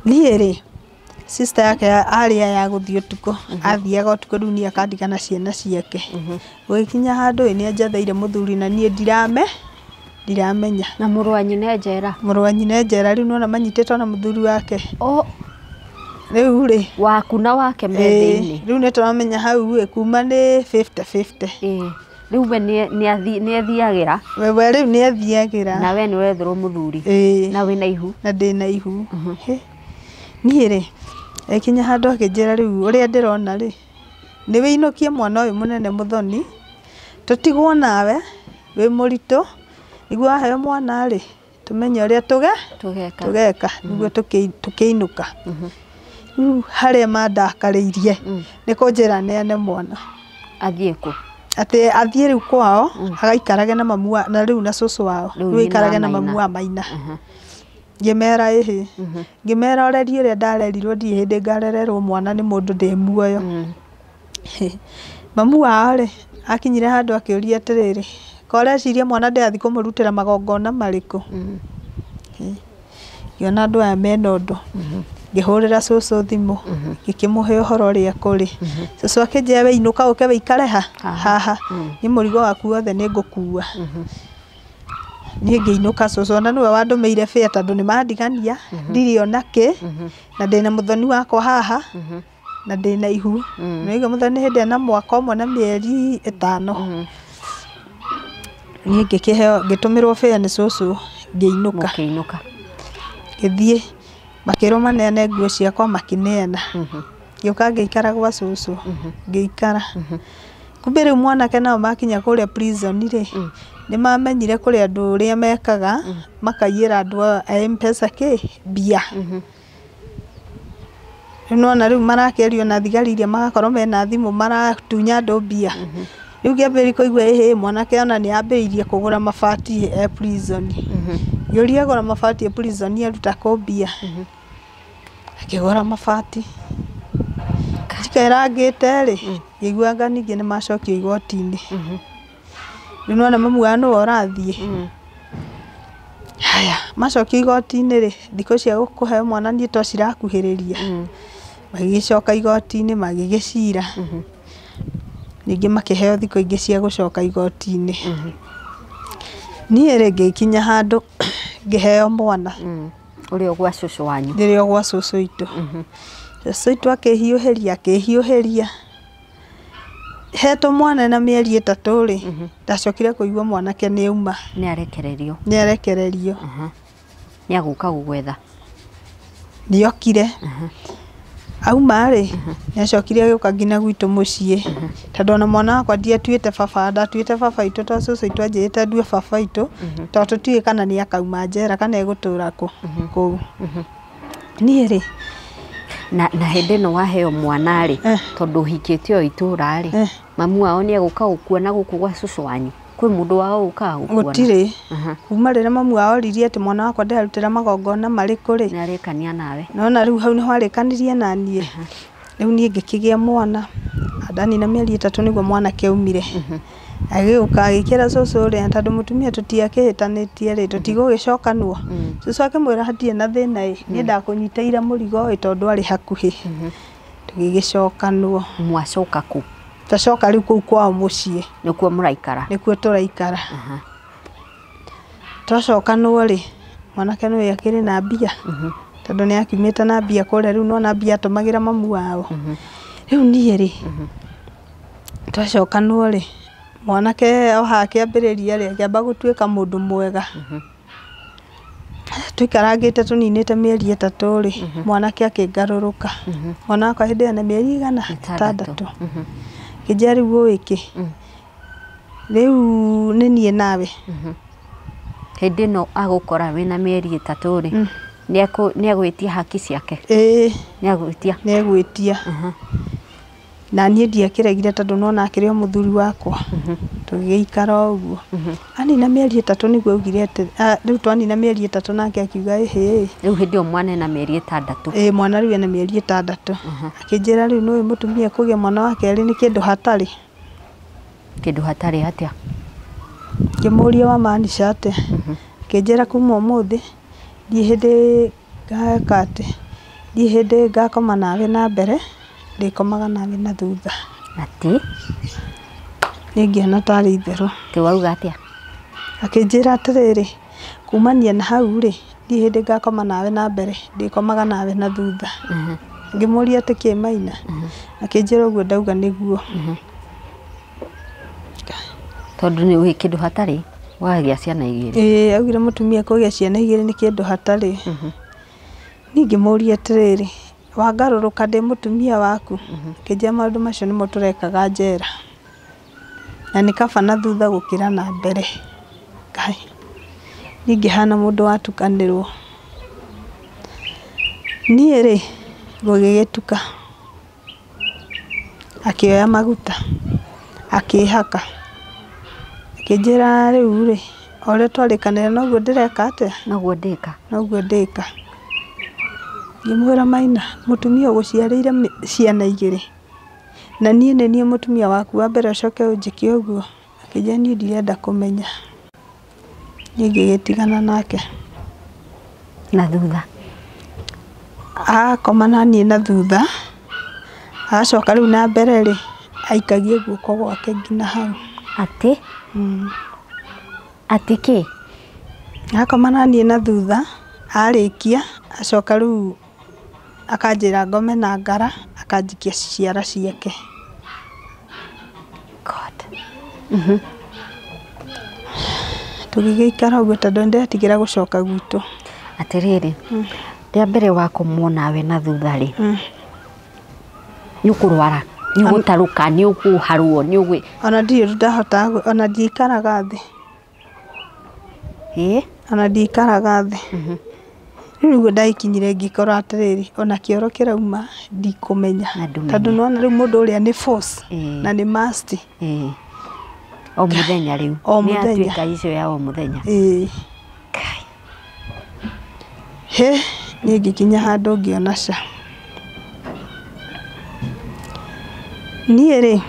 Niĩ rĩ sister yake arĩ ya gũthiĩ ũtukũ. Athiaga ũtukũ rĩu niĩ akandigana ciana ciake. Gũgĩkinya handũ ĩ nĩ anjetheire mũthuri na niĩ ndiramenya. Na mũrũ wa nyina e njera. Mũrũ wa nyina e njera rĩu nĩwona manyitĩtwo na mũthuri wake. Rĩu rĩ waku na wake me thĩinĩ. Rĩu nĩ tũramenya hau ĩ kuma nĩ 50-50. Rĩu we nĩ ethiagĩra. We rĩu nĩ ethiagĩra. Na we nĩ wetherwo mũthuri. Na wĩna ihu. Na ndĩna ihu. Niĩ rĩ ekinya handũ akĩnjĩra rĩu ũrĩa ndĩrona rĩ nĩ wĩinũkie mwana ũyũ mũnene Mũthoni tũtigwo nawe wĩ mũritũ nĩguo waheo mwana rĩ tũmenye ũrĩa tũgeka nĩguo tũkĩinũka. Rĩu harĩa mandakarĩirie nĩ kũnjĩra neane mwana. Athiĩ kũ? Atĩ athiĩ rĩu kwao agaikarage na mamu wa na rĩu na cũcũ wao rĩu aikarage na mamu wa Maina. Ngĩmera ĩhĩ. Ngĩmera ũreri ũrĩa ndarerirwo ndirĩ hĩndĩ ngarererwo mwana nĩ mũndũ ndĩ muoyo. Mamu wao rĩ akinyire handũ akĩũria atĩrĩrĩ ko ũreciria mwana ndĩrathiĩ kũmũrutĩra magongona marĩkũ. Ngĩona andũ aya mena ũndũ. Ngĩhũrĩra cũcũ thimũ ngĩkĩmũhe ũhoro ũrĩa kũrĩ. Cũcũ akĩnjĩra we inũka ũke wĩikare haha nĩ mũrigo waku wothe nĩ ngũkua. Niĩ ngĩinũka cũcũ ona nĩwe wandũmĩire bĩa tondũ nĩ mandigania ndirĩ ona kĩ na ndĩna mũthoni wakwa haha na ndĩna ihu. Nĩwaigua mũthoni hĩndĩ ena mwaka ũmwe na mĩeri 5. Niĩ ngĩkĩheo ngĩtũmĩrwo bĩa nĩ cũcũ ngĩinũka. Mũkĩinũka. Ngĩthiĩ makĩrwo maneane nguo ciakwa makĩneana. Ngĩũka ngĩikara gwa cũcũ ngĩikara. Kumbe rĩu mwanake nao makinya kũrĩa prison rĩ nĩ mamenyire kũrĩ andũ ũrĩa mekaga makaiyĩra andũ a M-Pesa kĩ mbia. Rĩu nĩwona rĩu marakĩario na thigari iria magakorwo mena thimũ maratunya andũ mbia. Rĩu ngĩambĩrĩria kũigua ĩhĩ mwanake ona nĩ ambĩrĩirie kũgũra mabati e prison. Ngĩũria agũra mabati e prison aruta kũ mbia. Akĩgũra mabati. Njikerangĩte rĩ ngĩigua anga ningĩ nĩ macokio igoti-inĩ. Rĩu nĩwona mamu wao nĩwe ũrathiĩ. Haya macokio igoti-inĩ rĩ thikũ cia kũheo mwana niĩ to cirakuhĩrĩria. Magĩgĩcoka igoti-inĩ magĩgĩcira. Ningĩ makĩheo thikũ ingĩ cia gũcoka igoti-inĩ. Niĩ rĩ ngĩkinya handũ ngĩheo mwana. Ũrĩa gwa cũcũ wanyu. Rĩrĩa gwa cũcũ witũ. Cũcũ witũ akĩhiũhĩria. Hetwo mwana na mĩeri 3 rĩ ndacokire kũigua mwanake nĩ auma. Nĩ arekererio. Nĩ arekererio. Nĩ agũka gũgwetha. Nĩ okire. Auma rĩ nĩ acokire agĩũka nginya gwitũ mũciĩ. Tondũ ona mwana wakwa ndiatuĩte baba ndatuĩte baba witũ to cũcũ witũ anjĩrĩte ndue baba witũ tondũ tũtiũĩ kana nĩ akauma njera kana egũtũra kũu. Niĩ rĩ na hĩndĩ ĩno waheo mwana rĩ tondũ ũhikĩte o itũra rĩ mamu wao nĩ egũka gũkuona gũkũ gwa cũcũ wanyu. Kwĩ mũndũ wao ũkaga gũkuona? Gũtirĩ. Kuma rĩrĩa mamu wao oririe atĩ mwana wakwa nderarutĩra magongona marĩkũ rĩ. Nĩ arĩkania nawe. Nona rĩu hau nĩho arĩkanirie na niĩ. Rĩu niĩ ngĩkĩgĩa mwana. Ndanina mĩeri 3 nĩguo mwanake aumire. Agĩũka agĩkĩra cũcũ ũrĩa tondũ mũtumia tũtiakĩhĩtanĩtie rĩ tũtigũgĩcokanwo. Cũcũ akĩmwĩra hatirĩ na thĩna ĩ niĩ ndakũnyitĩire mũrigo ĩ tondũ arĩ hakuhĩ. Tũgĩgĩcokanwo. Mwacoka kũ? Twacoka rĩu kũu kwao mũciĩ. Nĩkuo mũraikara? Nĩkuo tũraikara. Twacokanwo rĩ mwanake nĩwe akĩrĩ na mbia. Tondũ nĩ akiumĩte na mbia kũrĩa rĩu nĩwona mbia atũmagĩra mamu wao. Rĩu niĩ rĩ twacokanwo rĩ mwanake o haha akĩambĩrĩria rĩ akĩamba gũtuĩka mũndũ mwega. Tũikarangĩte tũninĩte mĩeri 3 rĩ mwanake akĩngarũrũka. Mwana wakwa hĩndĩ ĩyo na mĩeri 6. Ngĩnjĩra rĩu ũĩ kĩ rĩu nĩ niĩ nawe. Hĩndĩ ĩno agũkora wĩna mĩeri 3 rĩ nĩ agwĩtia haki ciake? Ĩĩ. Nĩ agwĩtia? Nĩ egwĩtia. Na niĩ ndiakĩregire tondũ nona akĩrĩ o mũthuri wakwa. Tũgĩgĩikara o ũguo. Anina mĩeri 3 nĩguo augire atĩ rĩu twanina mĩeri 3 nake akiuga ĩhĩ. Rĩu hĩndĩ ĩyo mwana ena mĩeri 6. Ĩĩ mwana rĩu ena mĩeri 6. Akĩnjĩra rĩu nĩũĩ mũtumia kũgĩa mwana wa kerĩ nĩ kĩndũ hatarĩ. Kĩndũ hatarĩ atĩa? Ngĩmũria wa maanisha atĩa. Akĩnjĩra kuma ũmũthĩ ndirĩ hĩndĩ ngeka atĩ ndirĩ hĩndĩ ngakoma nawe na mbere ndĩkomaga nawe na thutha. Atĩ? Niĩ ngĩona tarĩ itherũ. Atĩ wauga atĩa? Akĩnjĩra atĩrĩrĩ kumania na hau rĩ ndirĩ hĩndĩ ngakoma nawe na mbere ndĩkomaga nawe na thutha. Ngĩmũria atĩ kĩ Maina? Akĩnjĩra ũguo ndauga nĩguo. Tondũ nĩ ũĩ kĩndũ hatarĩ wagĩa ciana 2. Ĩĩ augire mũtumia kũgĩa ciana 2 nĩ kĩndũ hatarĩ. Niĩ ngĩmũria atĩrĩrĩ wangarũrũka ndĩ mũtumia waku? Akĩnjĩra maũndũ macio nĩmo tũrekaga njera. Na nĩ kaba na thutha gũkĩra na mbere. Ngai. Niĩ ngĩhana mũndũ watukanĩrwo. Niĩ rĩ gũgĩgĩtuka. Akĩoya maguta akĩhaka. Akĩnjĩra rĩu rĩ o ũrĩa twarĩkanĩra noguo ndĩreka atĩa? Noguo ndĩka. Noguo ndĩka. Ngĩmwĩra Maina mũtumia ũgũciarĩire ciana 2 na niĩ nĩ niĩ mũtumia waku wa mbere ũcoke ũnjĩke ũguo. Akĩnjĩra niĩ ndirenda kũmenya. Niĩ ngĩgĩtigana nake. Na thutha? Akoma na niĩ na thutha agacoka rĩu na mbere rĩ aikagie guoko gwake nginya hau. Atĩ? Atĩ kĩ? Akoma na niĩ na thutha arĩkia acoka rĩu akanjĩra ngome na ngara akanjikia ciara ciake. God. Tũgĩgĩikara ũguo tondũ nĩndetigĩra gũcoka gwitũ. Atĩrĩrĩ, rĩa mbere wakomwo nawe na thutha rĩ, nĩ ũkũrwara, nĩ ũgũtarũka, nĩ ũkũharwo, nĩ ũgwĩ Ona ndirĩ ũndũ ndahotaga, ona ndiikaraga thĩ. Ĩĩ? Ona ndiikaraga thĩ. Rĩu nĩguo ndagĩkinyire ngĩkora atĩrĩrĩ ona kĩoro kĩrauma ndikũmenya. Tondũ nĩwona rĩu mũndũ ũrĩa nĩ force na nĩ must. Ĩĩ. O mũthenya rĩu. O mũthenya. Nĩ atuĩka icio ya o mũthenya. Ĩĩ. He, niĩ ngĩkinya handũ ngĩona ca. Niĩ rĩ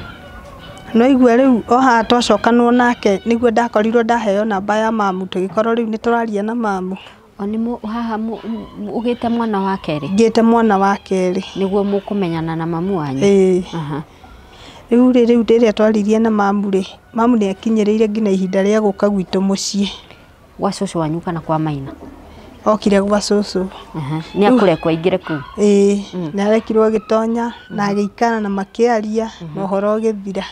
no igua rĩu o haha twacokanwo nake nĩguo ndakorirwo ndaheo namba ya mamu tũgĩkorwo rĩu nĩ tũraria na mamu. O nĩ haha ũgĩte mwana wa kerĩ? Ngĩte mwana wa kerĩ. Nĩguo mũkũmenyana na mamu wanyu? Ĩĩ. Rĩu rĩ rĩu rĩrĩa twaririe na mamu rĩ, mamu nĩ akinyĩrĩire nginya ihinda rĩa gũka gwitũ mũciĩ. Gwa cũcũ wanyu kana kwa Maina? Okire gwa cũcũ. Nĩ akũrekwo aingĩre kũu? Ĩĩ, nĩ arekirwo agĩtonya na agĩikara na makĩaria na ũhoro ũgĩthira.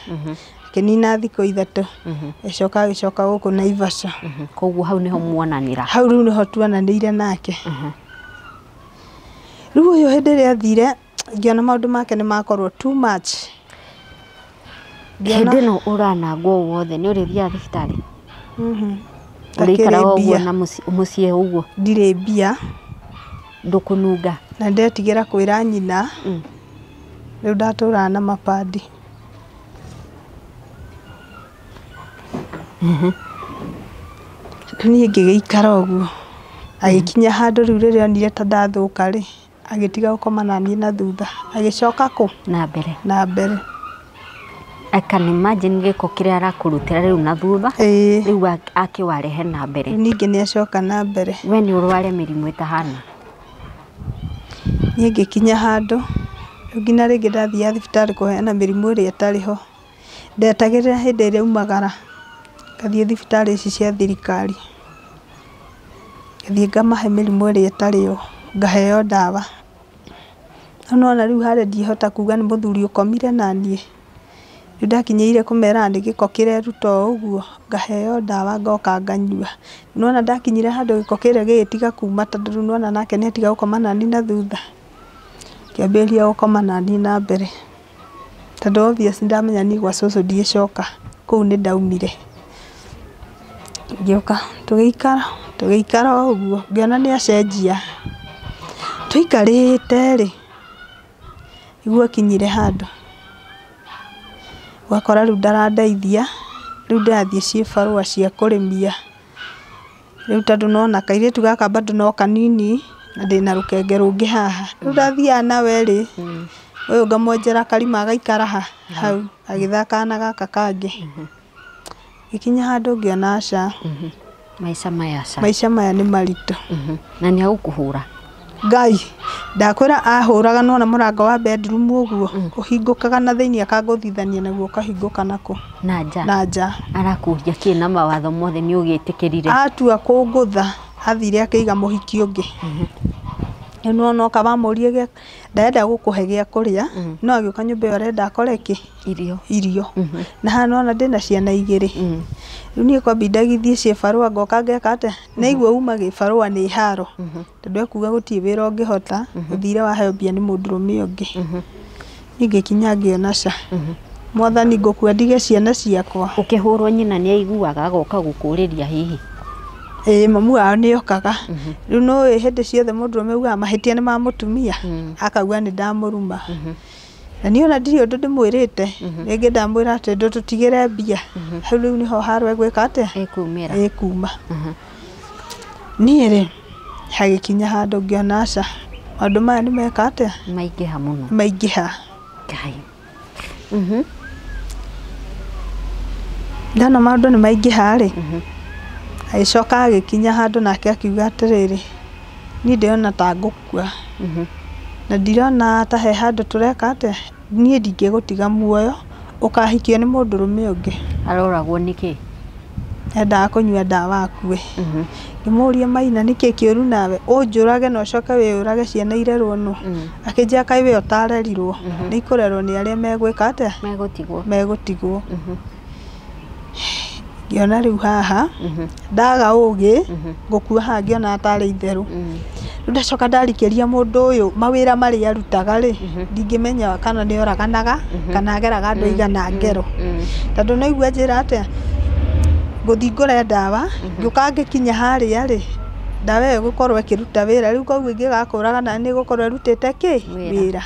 Akĩnina thikũ 3 agĩcoka agĩcoka gũkũ Naivasha. Koguo hau nĩho muonanĩra? Hau rĩu nĩho tuonanĩire nake. Rĩu ũyũ hĩndĩ ĩrĩa athire ngĩona maũndũ make nĩ makorwo too much. Hĩndĩ ĩno ũranangwo wothe nĩ ũrĩthiaga thibitarĩ? Ũrĩikaraga ũguo na mũciĩ ũguo? Ndirĩ mbia. Ndũkũnunga? Na ndetigĩra kwĩra nyina. Rĩu ndatũraga na mapandi. Niĩ ngĩgĩikara ũguo. Agĩkinya handũ rĩu rĩrĩa onire ta ndathũka rĩ, agĩtiga gũkoma na niĩ na thutha. Agĩcoka kũ? Na mbere. Na mbere. I can imagine gĩko kĩrĩa arakũrutĩra rĩu na thutha. Ĩĩ. Rĩu akĩwarehe na mbere. Rĩu ningĩ nĩ acoka na mbere. We nĩ ũrware mĩrimũ ĩtahana? Niĩ ngĩkinya handũ, rĩu nginya rĩngĩ ndathiaga thibitarĩ kũheana mĩrimũ ĩrĩa ĩtarĩ ho. Ndetagĩrĩra hĩndĩ ĩrĩa umagara, ngathiĩ thibitarĩ ici cia thirikari. Ngathiĩ ngamahe mĩrimũ ĩrĩa ĩtarĩ yo, ngaheo ndawa. No nĩwona rĩu harĩa ndihota kuga nĩ mũthuri ũkomire na niĩ. Rĩu ndakinyĩire kũmera nĩ gĩko kĩreruta o ũguo, ngaheo ndawa ngoka nganyua. Nĩwona ndakinyire handũ gĩko kĩrĩa gĩgĩtiga kuma tondũ rĩu nĩwona nake nĩatiga gũkoma naniĩ na thutha. Ngĩambĩrĩria gũkoma naniĩ na mbere. Tondũ obvious ndamenya niĩ gwa cũcũ ndiĩcoka, kũu nĩ ndaumire. Ngĩũka tũgĩikara, tũgĩikara o ũguo, ngĩona nĩ acenjia. Tũikarĩte rĩ, nĩguo akinyire handũ. Ũgakora rĩu ndarandeithia, rĩu ndĩrathiĩ ciĩbarũa cia kũrĩmia. Rĩu tondũ nĩwona kairĩtu gaka bado no kanini na ndĩna rũkenge rũngĩ haha. Rĩu ndathiaga nawe rĩ, ũyũ ngamwenjera karima agaikara ha hau agĩthakaga na gaka kangĩ. Gĩkinya handũ ngĩona aca. Maica maya aca. Maica maya nĩ maritũ. Na nĩ agũkũhũra? Ngai, ndakwĩra ahũraga nĩwona mũrango wa bedroom ũguo, ũhingũkaga na thĩinĩ akangũthithania naguo ũkahingũka nako. Na nja? Na nja. Arakũria kĩ na mawatho mothe nĩ ũgĩtĩkĩrire? Atua kũngũtha, athire akĩiga mũhiki ũngĩ. Rĩu nĩwona oka wamũria gĩa ndarenda gũkũhe gĩa kũrĩa, no agĩũka nyũmba ĩyo arenda akore kĩ? Irio. Irio. Na haha nĩwona ndĩna ciana igĩrĩ. Rĩu niĩ kwambinda gĩthiĩ ciĩbarũa ngoka ngeka atĩa? Naigua uma gĩbarũa nĩ haro. Tondũ ekuga gũtirĩ wĩra ũngĩhota, ũthire waheo mbia nĩ mũndũrũme ũngĩ. Niĩ ngĩkinya ngĩona ca. Mwathani ngũkua ndige ciana ciakwa. Ũkĩhũrwo nyina nĩ aiguaga agoka gũkũrĩria hihi? Ĩĩ mamu wao nĩ okaga. Rĩu nĩũĩ hĩndĩ ciothe mũndũrũme augaga mahĩtia nĩ ma mũtumia, akauga nĩ ndamũruma. Na niĩ ona ndirĩ ũndũ ndĩmwĩrĩte, rĩngĩ ndamwĩra atĩ ndũtũtigĩre mbia. Hau rĩu nĩho haro ĩgwĩka atĩa? Ĩkumĩra. Ĩkuma. Niĩ rĩ, hagĩkinya handũ ngĩona aca, maũndũ maya nĩ meka atĩa? Maingĩha mũno. Maingĩha. Ngai. Ndona maũndũ nĩ maingĩha rĩ, agĩcoka agĩkinya handũ nake akiuga atĩrĩrĩ, niĩ ndĩrona ta ngũkua. Na ndirona ta he handũ tũreka atĩa, niĩ ndingĩgũtiga muoyo, ũkahikio nĩ mũndũrũme ũngĩ. Aroragwo nĩkĩ? Endaga kũnyua ndawa akue. Ngĩmũria Maina nĩkĩ kĩũru nawe, ũnjũrage na ũcoke wĩyũrage ciana irerwo nũ? Akĩnjĩra kaĩ we ũtarerirwo, nĩ ikũrerwo nĩ arĩa megwĩka atĩa? Megũtigwo. Megũtigwo. Ngĩona rĩu haha, ndaga ũgĩ, ngũkua haha ngĩona tarĩ itherũ. Rĩu ndacoka ndarikĩria mũndũ ũyũ mawĩra marĩa arutaga rĩ, ndingĩmenya kana nĩ oraganaga, kana ageraga andũ aigana ngero. Tondũ no igua njĩra atĩa, ngũthiĩ ngũre ndawa, ngĩũka ngĩkinya harĩa rĩ, ndawa ĩyo ĩgũkorwo ĩkĩruta wĩra. Rĩu koguo ingĩgakũraga nĩ ĩgũkorwo ĩrutĩte kĩ? Wĩra.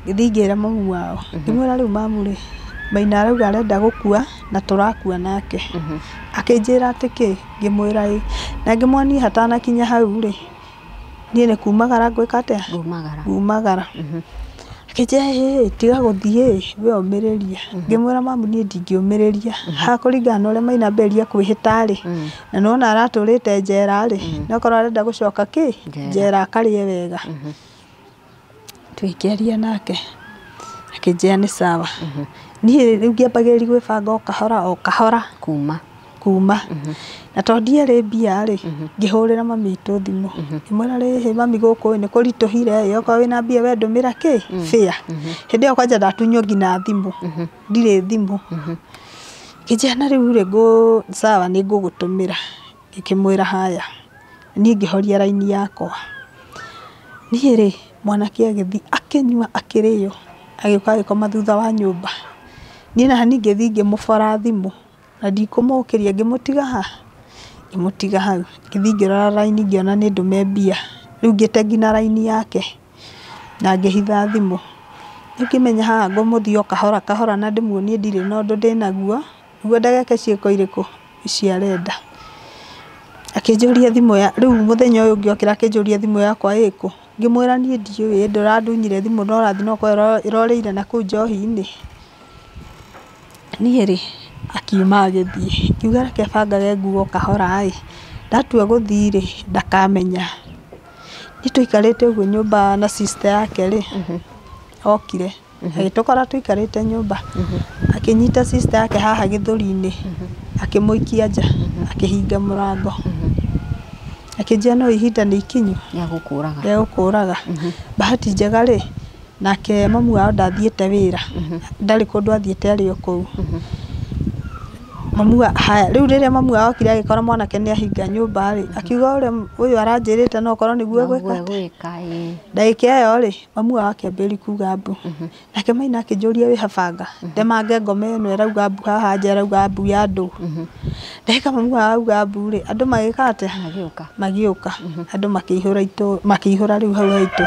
Ngĩthiĩ ngĩra mamu wao, ngĩmwĩra rĩu mamu rĩ, Maina arauga arenda gũkua na tũrakua nake. Akĩnjĩra atĩ kĩ? Ngĩmwĩra ĩ. Na ngĩmuonia hatanakinya hau rĩ, niĩ nĩ kumagara ngwĩka atĩa? Ngumagara. Ngumagara. Akĩnjĩra ĩ, tiga gũthiĩ, we ũmĩrĩria. Ngĩmwĩra mamu niĩ ndingĩũmĩrĩria. Haha kũringana na ũrĩa Maina ambĩrĩria kwĩhĩta rĩ, na nĩwona aratũrĩte njera rĩ, no korwo arenda gũcoka kĩ? Njera akarĩe wega. Tũgĩkĩaria nake, akĩnjĩra nĩ sawa. Niĩ rĩu ngĩambagĩrĩria gwĩbanga o kahora o kahora. Kuma. Kuma. Na tondũ ndiarĩ mbia rĩ, ngĩhũrĩra mami witũ thimũ. Ngĩmwĩra rĩhĩ mami gũkũ nĩ kũritũhire ĩ, okorwo wĩna mbia we ndũmĩra kĩ? Fare. Hĩndĩ ĩyo kwanja ndatunywo nginya thimũ. Ndirĩ thimũ. Ngĩnjĩra na rĩu rĩ ngũ sawa nĩ ngũgũtũmĩra. Ngĩkĩmwĩra haya. Niĩ ngĩhoria raini yakwa. Niĩ rĩ, mwanake agĩthiĩ akĩnyua akĩrĩo, agĩũka agĩkoma thutha wa nyũmba. Niĩ na ningĩ ngĩthiĩ ngĩmũbora thimũ na ndikũmũkĩria ngĩmũtiga ha? Ngĩmũtiga hau. Ngĩthiĩ ngĩrora raini ngĩona nĩ ndũme mbia. Rĩu ngĩte nginya raini yake na ngĩhitha thimũ. Rĩu ngĩmenya haha ngũmũthiĩ o kahora kahora na ndĩmuonie ndirĩ na ũndũ ndĩnaguo, nĩguo ndageke ciĩko irĩkũ ici arenda. Akĩnjũria thimũ ya, rĩu mũthenya ũyũ ũngĩ okĩra akĩnjũria thimũ yakwa ĩkũ. Ngĩmwĩra niĩ ndiũĩ, ndũrandunyire thimũ no ũrathiĩ no ũkorwo ĩrorĩire na kũu njohi-inĩ. Niĩ rĩ, akiuma agĩthiĩ. Ngiuga reke bangage nguo kahora ĩ, ndatua gũthiĩ rĩ, ndakamenya. Niĩ tũikarĩte ũguo nyũmba na sister yake rĩ, okire. Agĩtũkora tũikarĩte nyũmba. Akĩnyita sister yake haha gĩthũri-inĩ, akĩmũikia nja, akĩhinga mũrango. Akĩnjĩra no ihinda nĩ ikinyu Rĩa gũkũraga. Rĩa gũkũraga. Bahati njega rĩ, nake mamu wao ndathiĩte wĩra. Ndarĩ kũndũ athiĩte arĩ o kũu. Mamu wa, haya, rĩu rĩrĩa mamu wao okire agĩkora mwanake nĩ ahinga nyũmba rĩ, akiuga ũrĩa ũyũ aranjĩrĩte no ũkorwo nĩguo egwĩka atĩa. Gwĩka ĩ. Ndagĩka ĩyo rĩ, mamu wao akĩambĩrĩria kuga mbu. Nake Maina akĩnjũria wĩ habanga, ndemange ngoma ĩno ĩrauga mbu haha nja ĩrauga mbu ya andũ. Ndagĩka mamu wao auga mbu rĩ, andũ magĩka atĩa? Magĩũka. Magĩũka. Andũ makĩihũra itũ, makĩihũra rĩu hau haitũ.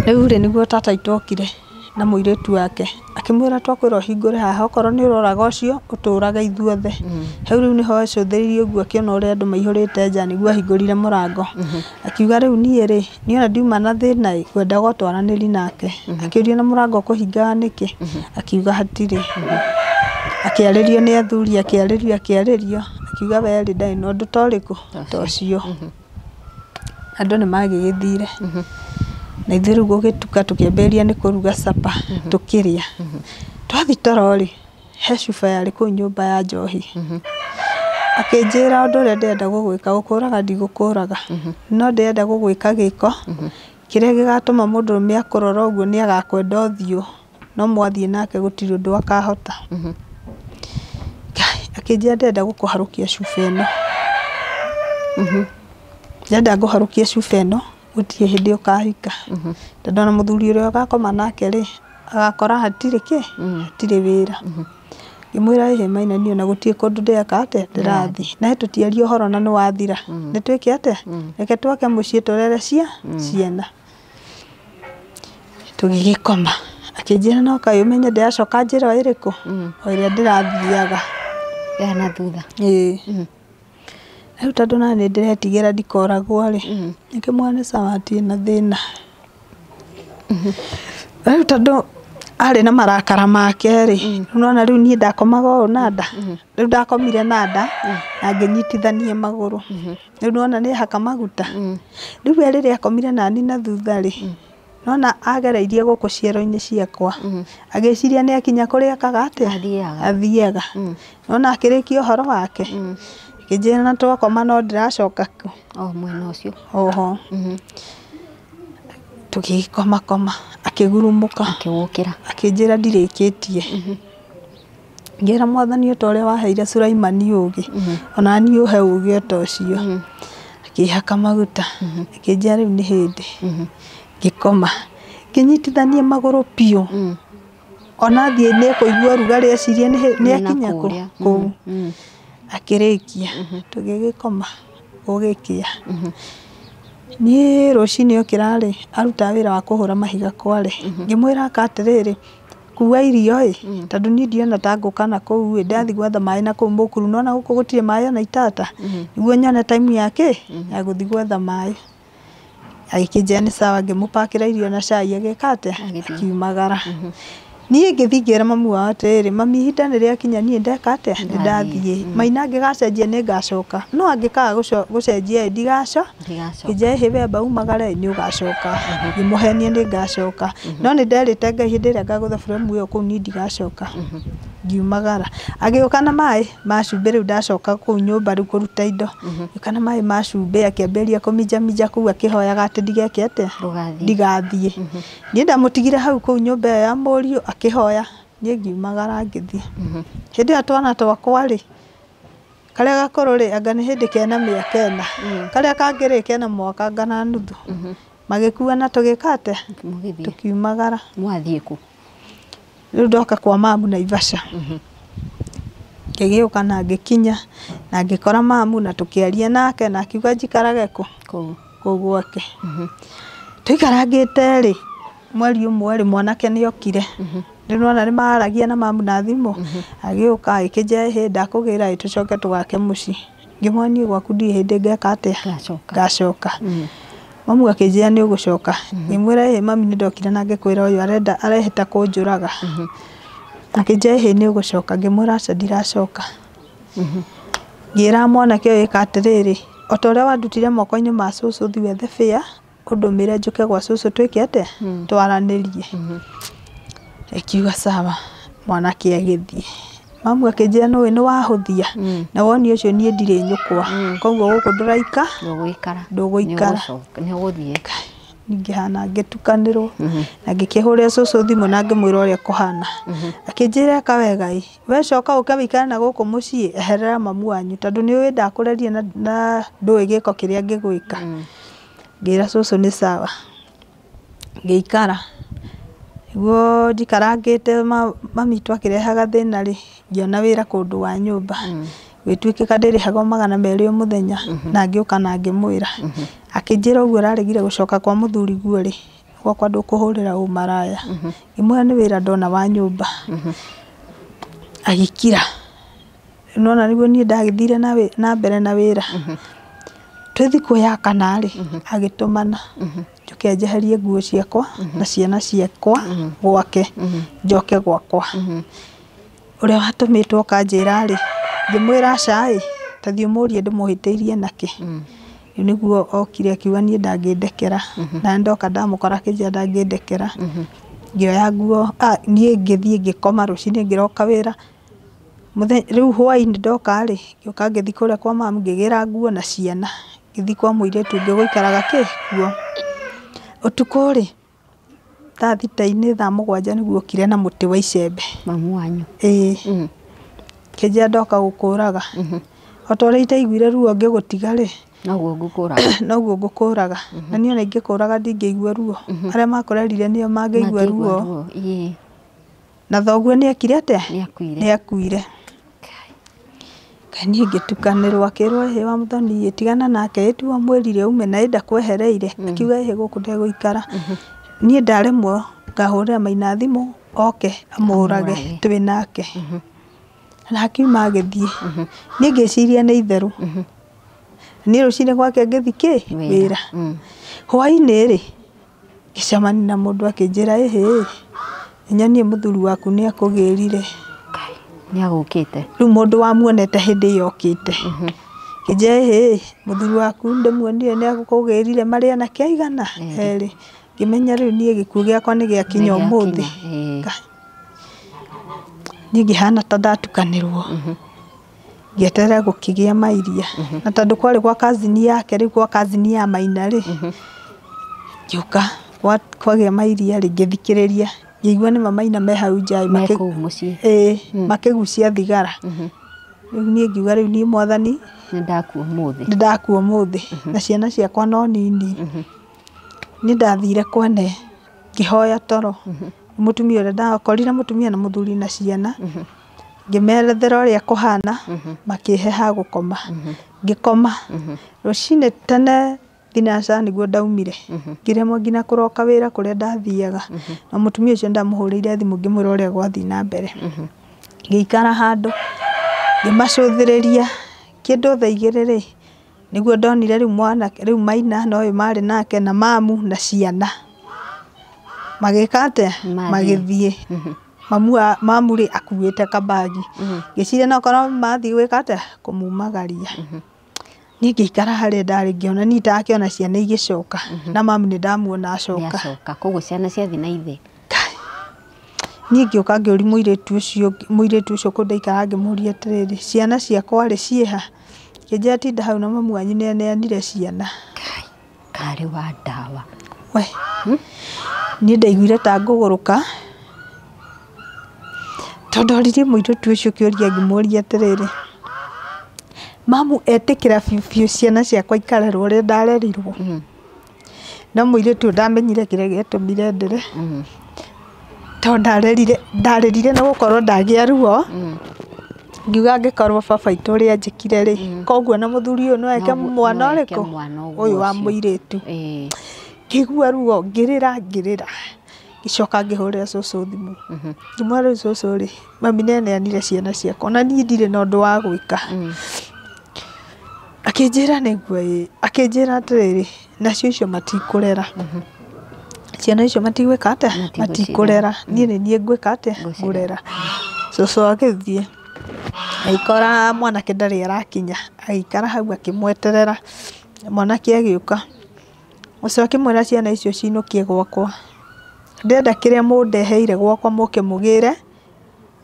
Rĩu rĩ nĩguo tata witũ okire. na mũirĩtu wake akĩmwĩra twakwĩra ũhingũre haha okorwo nĩ ũroraga ũcio ũtũraga ithuothe hau rĩu nĩho acũthĩrĩirie ũguo akĩona ũrĩa andũ maihũrĩte nja nĩguo ahingũrire mũrango akiuga rĩu niĩ rĩ niĩ ona ndiuma na thĩna ĩ ngwendaga o twaranĩri nake akĩũria na mũrango ũkũhingaga nĩkĩ akiuga hatirĩ akĩarĩrio nĩ athuri akĩarĩrio akiuga we rĩ ndarĩ na ũndũ ta ũrĩkũ ta ũcio andũ nĩ magĩgĩthire na ithuĩ rĩu gũgĩtuka tũkĩambĩrĩria nĩ kũruga capa tũkĩrĩa twathi toro rĩ he cuba yarĩ kũu nyũmba ya njohi akĩnjĩra ũndũ ũrĩa ndĩrenda gũgwĩka gũkũraga ndigũkũraga no ndĩrenda gũgwĩka gĩko kĩrĩa gĩgatũma mũndũrũme akũrora ũguo nĩ agakwenda ũthiũ no mwathiĩ nake gũtirĩ ũndũ akahota akĩnjĩra ndĩrenda gũkũharũkia cuba ĩno ndĩrenda ngũharũkie cuba ĩno gũtirĩ hĩndĩ ũkahika tondũ ona mũthuri ũrĩa ũgakoma nake rĩ agakora hatirĩ kĩ hatirĩ wĩra ngĩmwĩra ĩhĩ Maina niĩ ona gũtirĩ kũndũ ndĩreka atĩa ndĩrathiĩ na tũtiaria ũhoro na nĩ wathira nĩ twĩke atĩa reke twake mũciĩ tũrere ciana tũgĩgĩkoma akĩnjĩra no kaĩ ũmenye ndĩracoka njĩra o ĩrĩkũ o ĩrĩa ndĩrathiaga ya na thutha ĩĩ rĩu tondũ na nĩ ndĩretigĩra ndikoragwo rĩ ngĩmwĩra nĩ sawa hatirĩ na thĩna rĩu tondũ arĩ na marakara make rĩ nona rĩu niĩ ndakomaga ũũ na nda rĩu ndakomire na nda na ngĩnyitithania magũrũ rĩu nona nĩ haka maguta rĩu we rĩrĩa akomire nani na thutha rĩ nona agereirie gũkũ ciero-inĩ ciakwa agĩciria nĩ akinya kũrĩa akaga atĩa athiaga nona akĩrĩkia ũhoro wake ngĩnjĩra na twakoma no ndĩracoka kũ o mwena ũcio oho tũgĩkoma koma akĩgurumũka akĩgũkĩra akĩnjĩra ndirĩkĩtie ngĩra mwathani ota ũrĩa waheire Sulaimani ũgĩ ona niĩ ũhe ũgĩ ota ũcio akĩhaka maguta akĩnjĩra rĩu nĩ hĩndĩ ngĩkoma ngĩnyitithania magũrũ biũ ona thiĩ nĩ kũigua ũrugarĩ ecirie nĩ akinya kũu akĩrĩkia tũgĩgĩkoma gũgĩkĩa niĩ rũcinĩ okĩra rĩ arutaga wĩra wa kũhũra mahiga kware ngĩmwĩra aka atĩrĩrĩ kua irio ĩ tondũ niĩ ndiona ta ngũka na kũu ĩ ndathiĩ gwetha maĩ na kũu mũkuru nona gũkũ gũtirĩ maĩ ona itata nĩguo nyone time ya kĩ ya gũthiĩ gwetha maĩ agĩkĩnjĩra nĩ sawa ngĩmũpakĩra irio na cai agĩka atĩa akiumagara niĩ ngĩthiĩ ngĩra mamu wao atĩrĩrĩ mami ihinda nĩ rĩakinya niĩ ndeka atĩa nĩ ndathiĩ Maina angĩgacenjia nĩ ngacoka no angĩkaga gũcenjia ĩ ndigacoka ngĩnjĩra ĩhĩ we amba umagare nĩ ũgacoka ngĩmũhenia nĩ ngacoka no nĩ nderĩte Ngai hĩndĩ ĩrĩa ngagũtha buremu ĩyo kũu niĩ ndigacoka ngiumagara agĩũka na maĩ ma cumbĩ rĩu ndacoka kũu nyũmba rĩu kũruta indo agĩũka na maĩ ma cumbĩ akĩambĩrĩria kũminjaminja kũu akĩhoyaga atĩ ndigeke atĩa ndigathiĩ niĩ ndamũtigire hau kũu nyũmba ĩyo ya mũriũ akĩhoya niĩ ngiumagara ngĩthiĩ hĩndĩ ĩyo twana twakwa rĩ karĩa gakũrũ rĩ anga nĩ hĩndĩ kena mĩaka ĩna karĩa kangĩ rĩ kena mwaka anga na nuthu magĩkuana tũgĩka atĩa tũkiumagara mwathiĩ kũ rĩu ndoka kwa mamu Naivasha ngĩgĩũka na ngĩkinya na ngĩkora mamu na tũkĩaria nake na akiuga njikarage kũ kũu gwake tũikarangĩte rĩ mweri ũmwe rĩ mwanake nĩ okire rĩu nĩwona nĩ maragia na mamu na thimũ agĩũka agĩkĩnjĩra ĩhĩ ndakũgĩra ĩ tũcoke tũgake mũciĩ ngĩmwĩra niĩ gwaku ndirĩ hĩndĩ ngeka atĩa ngacoka mamu akĩnjĩra nĩ ũgũcoka ngĩmwĩra ĩhĩ mami nĩ ndokire na ngĩkwĩra ũyũ arenda arehĩta kũnjũraga akĩnjĩra ĩhĩ nĩ ũgũcoka ngĩmwĩra aca ndiracoka ngĩra mwanake ũyũ ĩka atĩrĩrĩ o ta ũrĩa wandutire moko-inĩ ma cũcũ thiĩ wethe bĩa ũndũmĩre njũke gwa cũcũ twĩke atĩa twaranĩrie ĩkiuga sawa mwanake agĩthiĩ mamu akĩnjĩra nĩũĩ nĩ wahũthia na woni ũcio niĩ ndirĩ nyũkwa koguo gũkũ ndũraika ndũgũikara nĩũgũthiĩ ngĩhana ngĩtukanĩrwo na ngĩkĩhũrĩra cũcũ thimũ na ngĩmwĩra ũrĩa kũhana akĩnjĩra eka wega ĩ we coka ũke wĩikare na gũkũ mũciĩ eherera mamu wanyu tondũ nĩũĩ ndakũrerie na ndũĩ gĩko kĩrĩa ngĩgwĩka ngĩra cũcũ nĩ sawa ngĩikara nĩguo njikarangĩte mami twakĩrehaga thĩna rĩ ngĩona wĩra kũndũ wa nyũmba gwĩtuĩkĩka ndĩrĩhagwo 200 o mũthenya na ngĩũka na ngĩmwĩra akĩnjĩra ũguo ũraregire gũcoka kwa mũthuri guo rĩ Gwakwa ndũkũhũrĩra ũmaraya. Ngĩmwĩra nĩ wĩra ndona wa nyũmba. Agĩkira. Nona nĩguo niĩ ndagĩthire na mbere na wĩra. Twĩ thikũ ya kana rĩ, agĩtũmana njũke njeherie nguo ciakwa na ciana ciakwa gwake, njoke gwakwa. Ũrĩa watũmĩtwo kanjĩra rĩ, ngĩmwĩra aca ĩ, ta thiĩ ũmũrie ndĩmũhĩtĩirie nakĩ. Rĩu nĩguo okire akiuga niĩ ndangĩndekera. Na ndoka ndamũkora akĩnjĩra ndangĩndekera. Ngĩoya nguo, niĩ ngĩthiĩ ngĩkoma rũcinĩ ngĩroka wĩra. Rĩu hwaĩ-inĩ ndoka rĩ, ngĩũka ngĩthiĩ kũrĩa kwa mamu ngĩgĩra nguo na ciana. Ngĩthiĩ kwa mũirĩtu ũngĩ gũikaraga kĩ kuo. Ũtukũ rĩ, thaa thita-inĩ thaa mũgwanja nĩguo okire na mũtĩ wa icembe. Mamu wanyu. Ĩĩ. Kĩnjĩra ndoka gũkũraga. O ta ũrĩa itaiguire ruo ngĩgũtiga rĩ, Noguo ngũkũraga. Noguo ngũkũraga. Na niĩ ona ingĩkũraga ndingĩigua ruo. Arĩa makũrerire nĩo mangĩigua ruo. Ĩĩ. Na thoguo nĩekire atĩa? Nĩakuire. Nĩakuire. Ngai niĩ ngĩtukanĩrwo akĩrwo ĩhĩ wa Mũthoni tigana nake ĩ tiwe ũmwĩrire ume na ĩ ndakwehereire. Akiuga ĩhĩ gũkũ ndegũikara. Niĩ ndaremwo ngahũrĩra Maina thimũ oke amũrage twĩ nake. Na akiuma agĩthiĩ. Niĩ ngĩciria nĩ itherũ. Niĩ rũcinĩ gwake ngĩthiĩ kĩ? Wĩra. Hwaĩ-inĩ rĩ, ngĩcemania na mũndũ akĩnjĩra ĩhĩ, nyonie mũthuri waku nĩ akũgĩrire. Nĩagũkĩte. Rĩu mũndũ wamuonete hĩndĩ ĩyo okĩte. Kĩnjĩra ĩhĩ, mũthuri waku ndĩmuonire nĩ akũgĩrire marĩ anake aigana? Erĩ. Ngĩmenya rĩu niĩ gĩkuũ gĩakwa nĩ gĩakinya ũmũthĩ. Niĩ ngĩhana ta ndatukanĩrwo. Ngĩeterera gũkĩgĩa mairia. Na tondũ kwarĩ gwa cousin yake rĩu gwa cousin ya Maina rĩ, ngĩũka kwagĩa mairia rĩ, ngĩthikĩrĩria. Ngĩigua nĩma Maina me hau nja ĩ, Me kũu mũciĩ. Ĩĩ, makĩgucia thigara. Rĩu niĩ ngiuga rĩu niĩ mwathani Nĩndakua ũmũthĩ. Nĩndakua ũmũthĩ. Na ciana ciakwa no nini. Niĩ ndathire kwene ngĩhoya toro. Mũtumia ũrĩa ndakorire mũtumia na mũthuri na ciana. Ngĩmerethera ũrĩa kũhana, makĩhe ha gũkoma. Ngĩkoma. Rũcinĩ tene thinaca nĩguo ndaumire. Ngĩremwo nginya kũroka wĩra kũrĩa ndathiaga. Na mũtumia ũcio ndamũhũrĩire thimũ ngĩmwĩra ũrĩa gwathiĩ na mbere. Ngĩikara handũ, ngĩmacũthĩrĩria kĩndũ thaa igĩrĩ rĩ, nĩguo ndonire rĩu mwanake, rĩu Maina na ũyũ marĩ nake na mamu na ciana. Magĩka atĩa? Magĩthiĩ. Mamu rĩ akuĩte kabagi. Ngĩciria no korwo mathiĩ gwĩka atĩa? Kũmumagaria. Niĩ ngĩikara harĩa ndarĩ ngĩona niĩ ndakĩona ciana igĩcoka. Na mamu nĩ ndamuona acoka. Nĩacoka. Koguo ciana ciathiĩ na ithe. Niĩ ngĩũka ngĩũria mũirĩtu ũcio kũu ndaikaraga ngĩmũria atĩrĩrĩ, ciana ciakwa rĩ ciĩha? Kĩnjĩra tinda hau na mamu wanyu nĩaneanire ciana. Karĩ wa ndawa. We. Niĩ ndaiguire ta ngũgũrũka. Tondũ oririe mũirĩtu ũcio kĩũria ngĩmũria atĩrĩrĩ, mamu etĩkĩra biũ biũ ciana ciakwa ikarerwo ũrĩa ndarerirwo. No mũirĩtu ũyũ ndamenyire kĩrĩa gĩatũmire ndĩre. Tondũ ndarĩrire nĩ gũkorwo ndagĩa ruo. Ngiuga angĩkorwo baba witũ ũrĩa anjĩkire rĩ, koguo na mũthuri ũyũ no eke mwana ũrĩkũ? Ũyũ wa mũirĩtu. Ngĩigua ruo, ngĩrĩra, ngĩrĩra. Ngĩcoka ngĩhũrĩra cũcũ thimũ. Ngĩmwĩra rĩu cũcũ rĩ, mami nĩaneanire ciana ciakwa na niĩ ndirĩ na ũndũ wa gwĩka. Akĩnjĩra nĩguo ĩĩ, akĩnjĩra atĩrĩrĩ, nacio icio matikũrera. Ciana icio matigwĩka atĩa? Matikũrera. Niĩ nĩ niĩ ngwĩka atĩa? Ngũrera. Cũcũ agĩthiĩ. Agĩkora mwanake ndarĩ arakinya. Agĩikara hau akĩmweterera. Mwanake agĩũka. Ũcio akĩmwĩra ciana icio cinũkie gwakwa. Ndĩrenda kĩrĩa mũndeheire gwakwa mũke mũgĩre.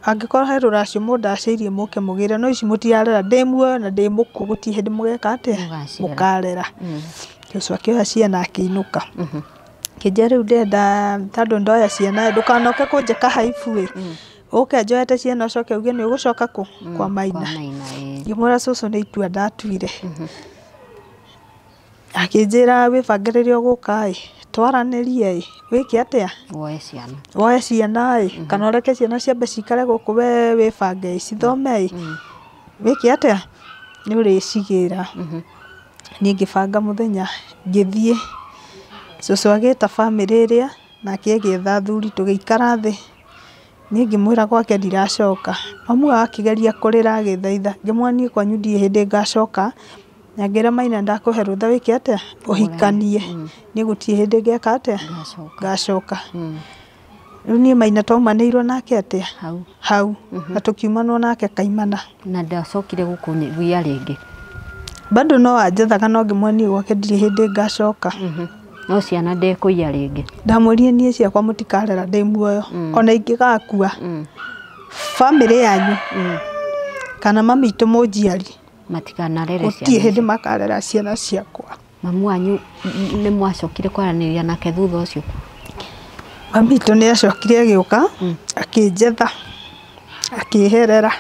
Angĩkorwo he rũracio mũndacĩirie mũke mũgĩre, no ici mũtirarera, ndĩ muoyo na ndĩ mũkuũ gũtirĩ hĩndĩ mũgeka atĩa? Mũkarera. Ũcio akĩoya ciana akĩinũka. Kĩnjĩra rĩu ndĩrenda tondũ ndoya ciana ndũkanoke kũnjĩka haibu ĩ. Ũke njoete ciana ũcoke uge nĩ ũgũcoka kũ? Kwa Maina. Ngĩmwĩra cũcũ nĩ itua ndatuire. Akĩnjĩra wĩbange rĩrĩa ũgũka ĩ, twaranĩrie ĩ, wĩke atĩa? Woe ciana. Woe ciana ĩ, kana ũreke ciana ciambe cikare gũkũ we wĩbange ĩ, cithome ĩ. Wĩke atĩa? Nĩ ũrĩcigĩra. Niĩ ngĩbanga mũthenya ngĩthiĩ. Cũcũ agĩta bamĩrĩ ĩrĩa nake agĩetha athuri tũgĩikara thĩ. Niĩ ngĩmwĩra gwake ndiracoka. Mamu wao akĩgeria kũrĩra agĩthaitha. Ngĩmwĩra niĩ kwanyu ndirĩ hĩndĩ ngacoka. Na ngĩra Maina ndakũhe rũtha wĩke atĩa? Ũhikanie. Niĩ gũtirĩ hĩndĩ ngeka atĩa? Ngacoka. Rĩu niĩ Maina twaumanĩirwo nake atĩa? Hau. Hau. Na tũkiumanwo nake kaimana. Na ndacokire gũkũgia rĩngĩ. Bado no anjethaga no ngĩmwĩra niĩ gwake ndirĩ hĩndĩ ngacoka. No ciana ndekũiya rĩngĩ. Ndamwĩrire niĩ ciakwa mũtikarera ndĩ muoyo. Ona ingĩgakua. Bamĩrĩ yanyu. Kana mami witũ mũnjiari. Matikanarere ciana. Gũtirĩ hĩndĩ makarera ciana ciakwa. Mamu wanyu nĩ mwacokire kwaranĩria nake thutha ũcio? Mami witũ nĩ acokire agĩũka, akĩnjetha, akĩherera.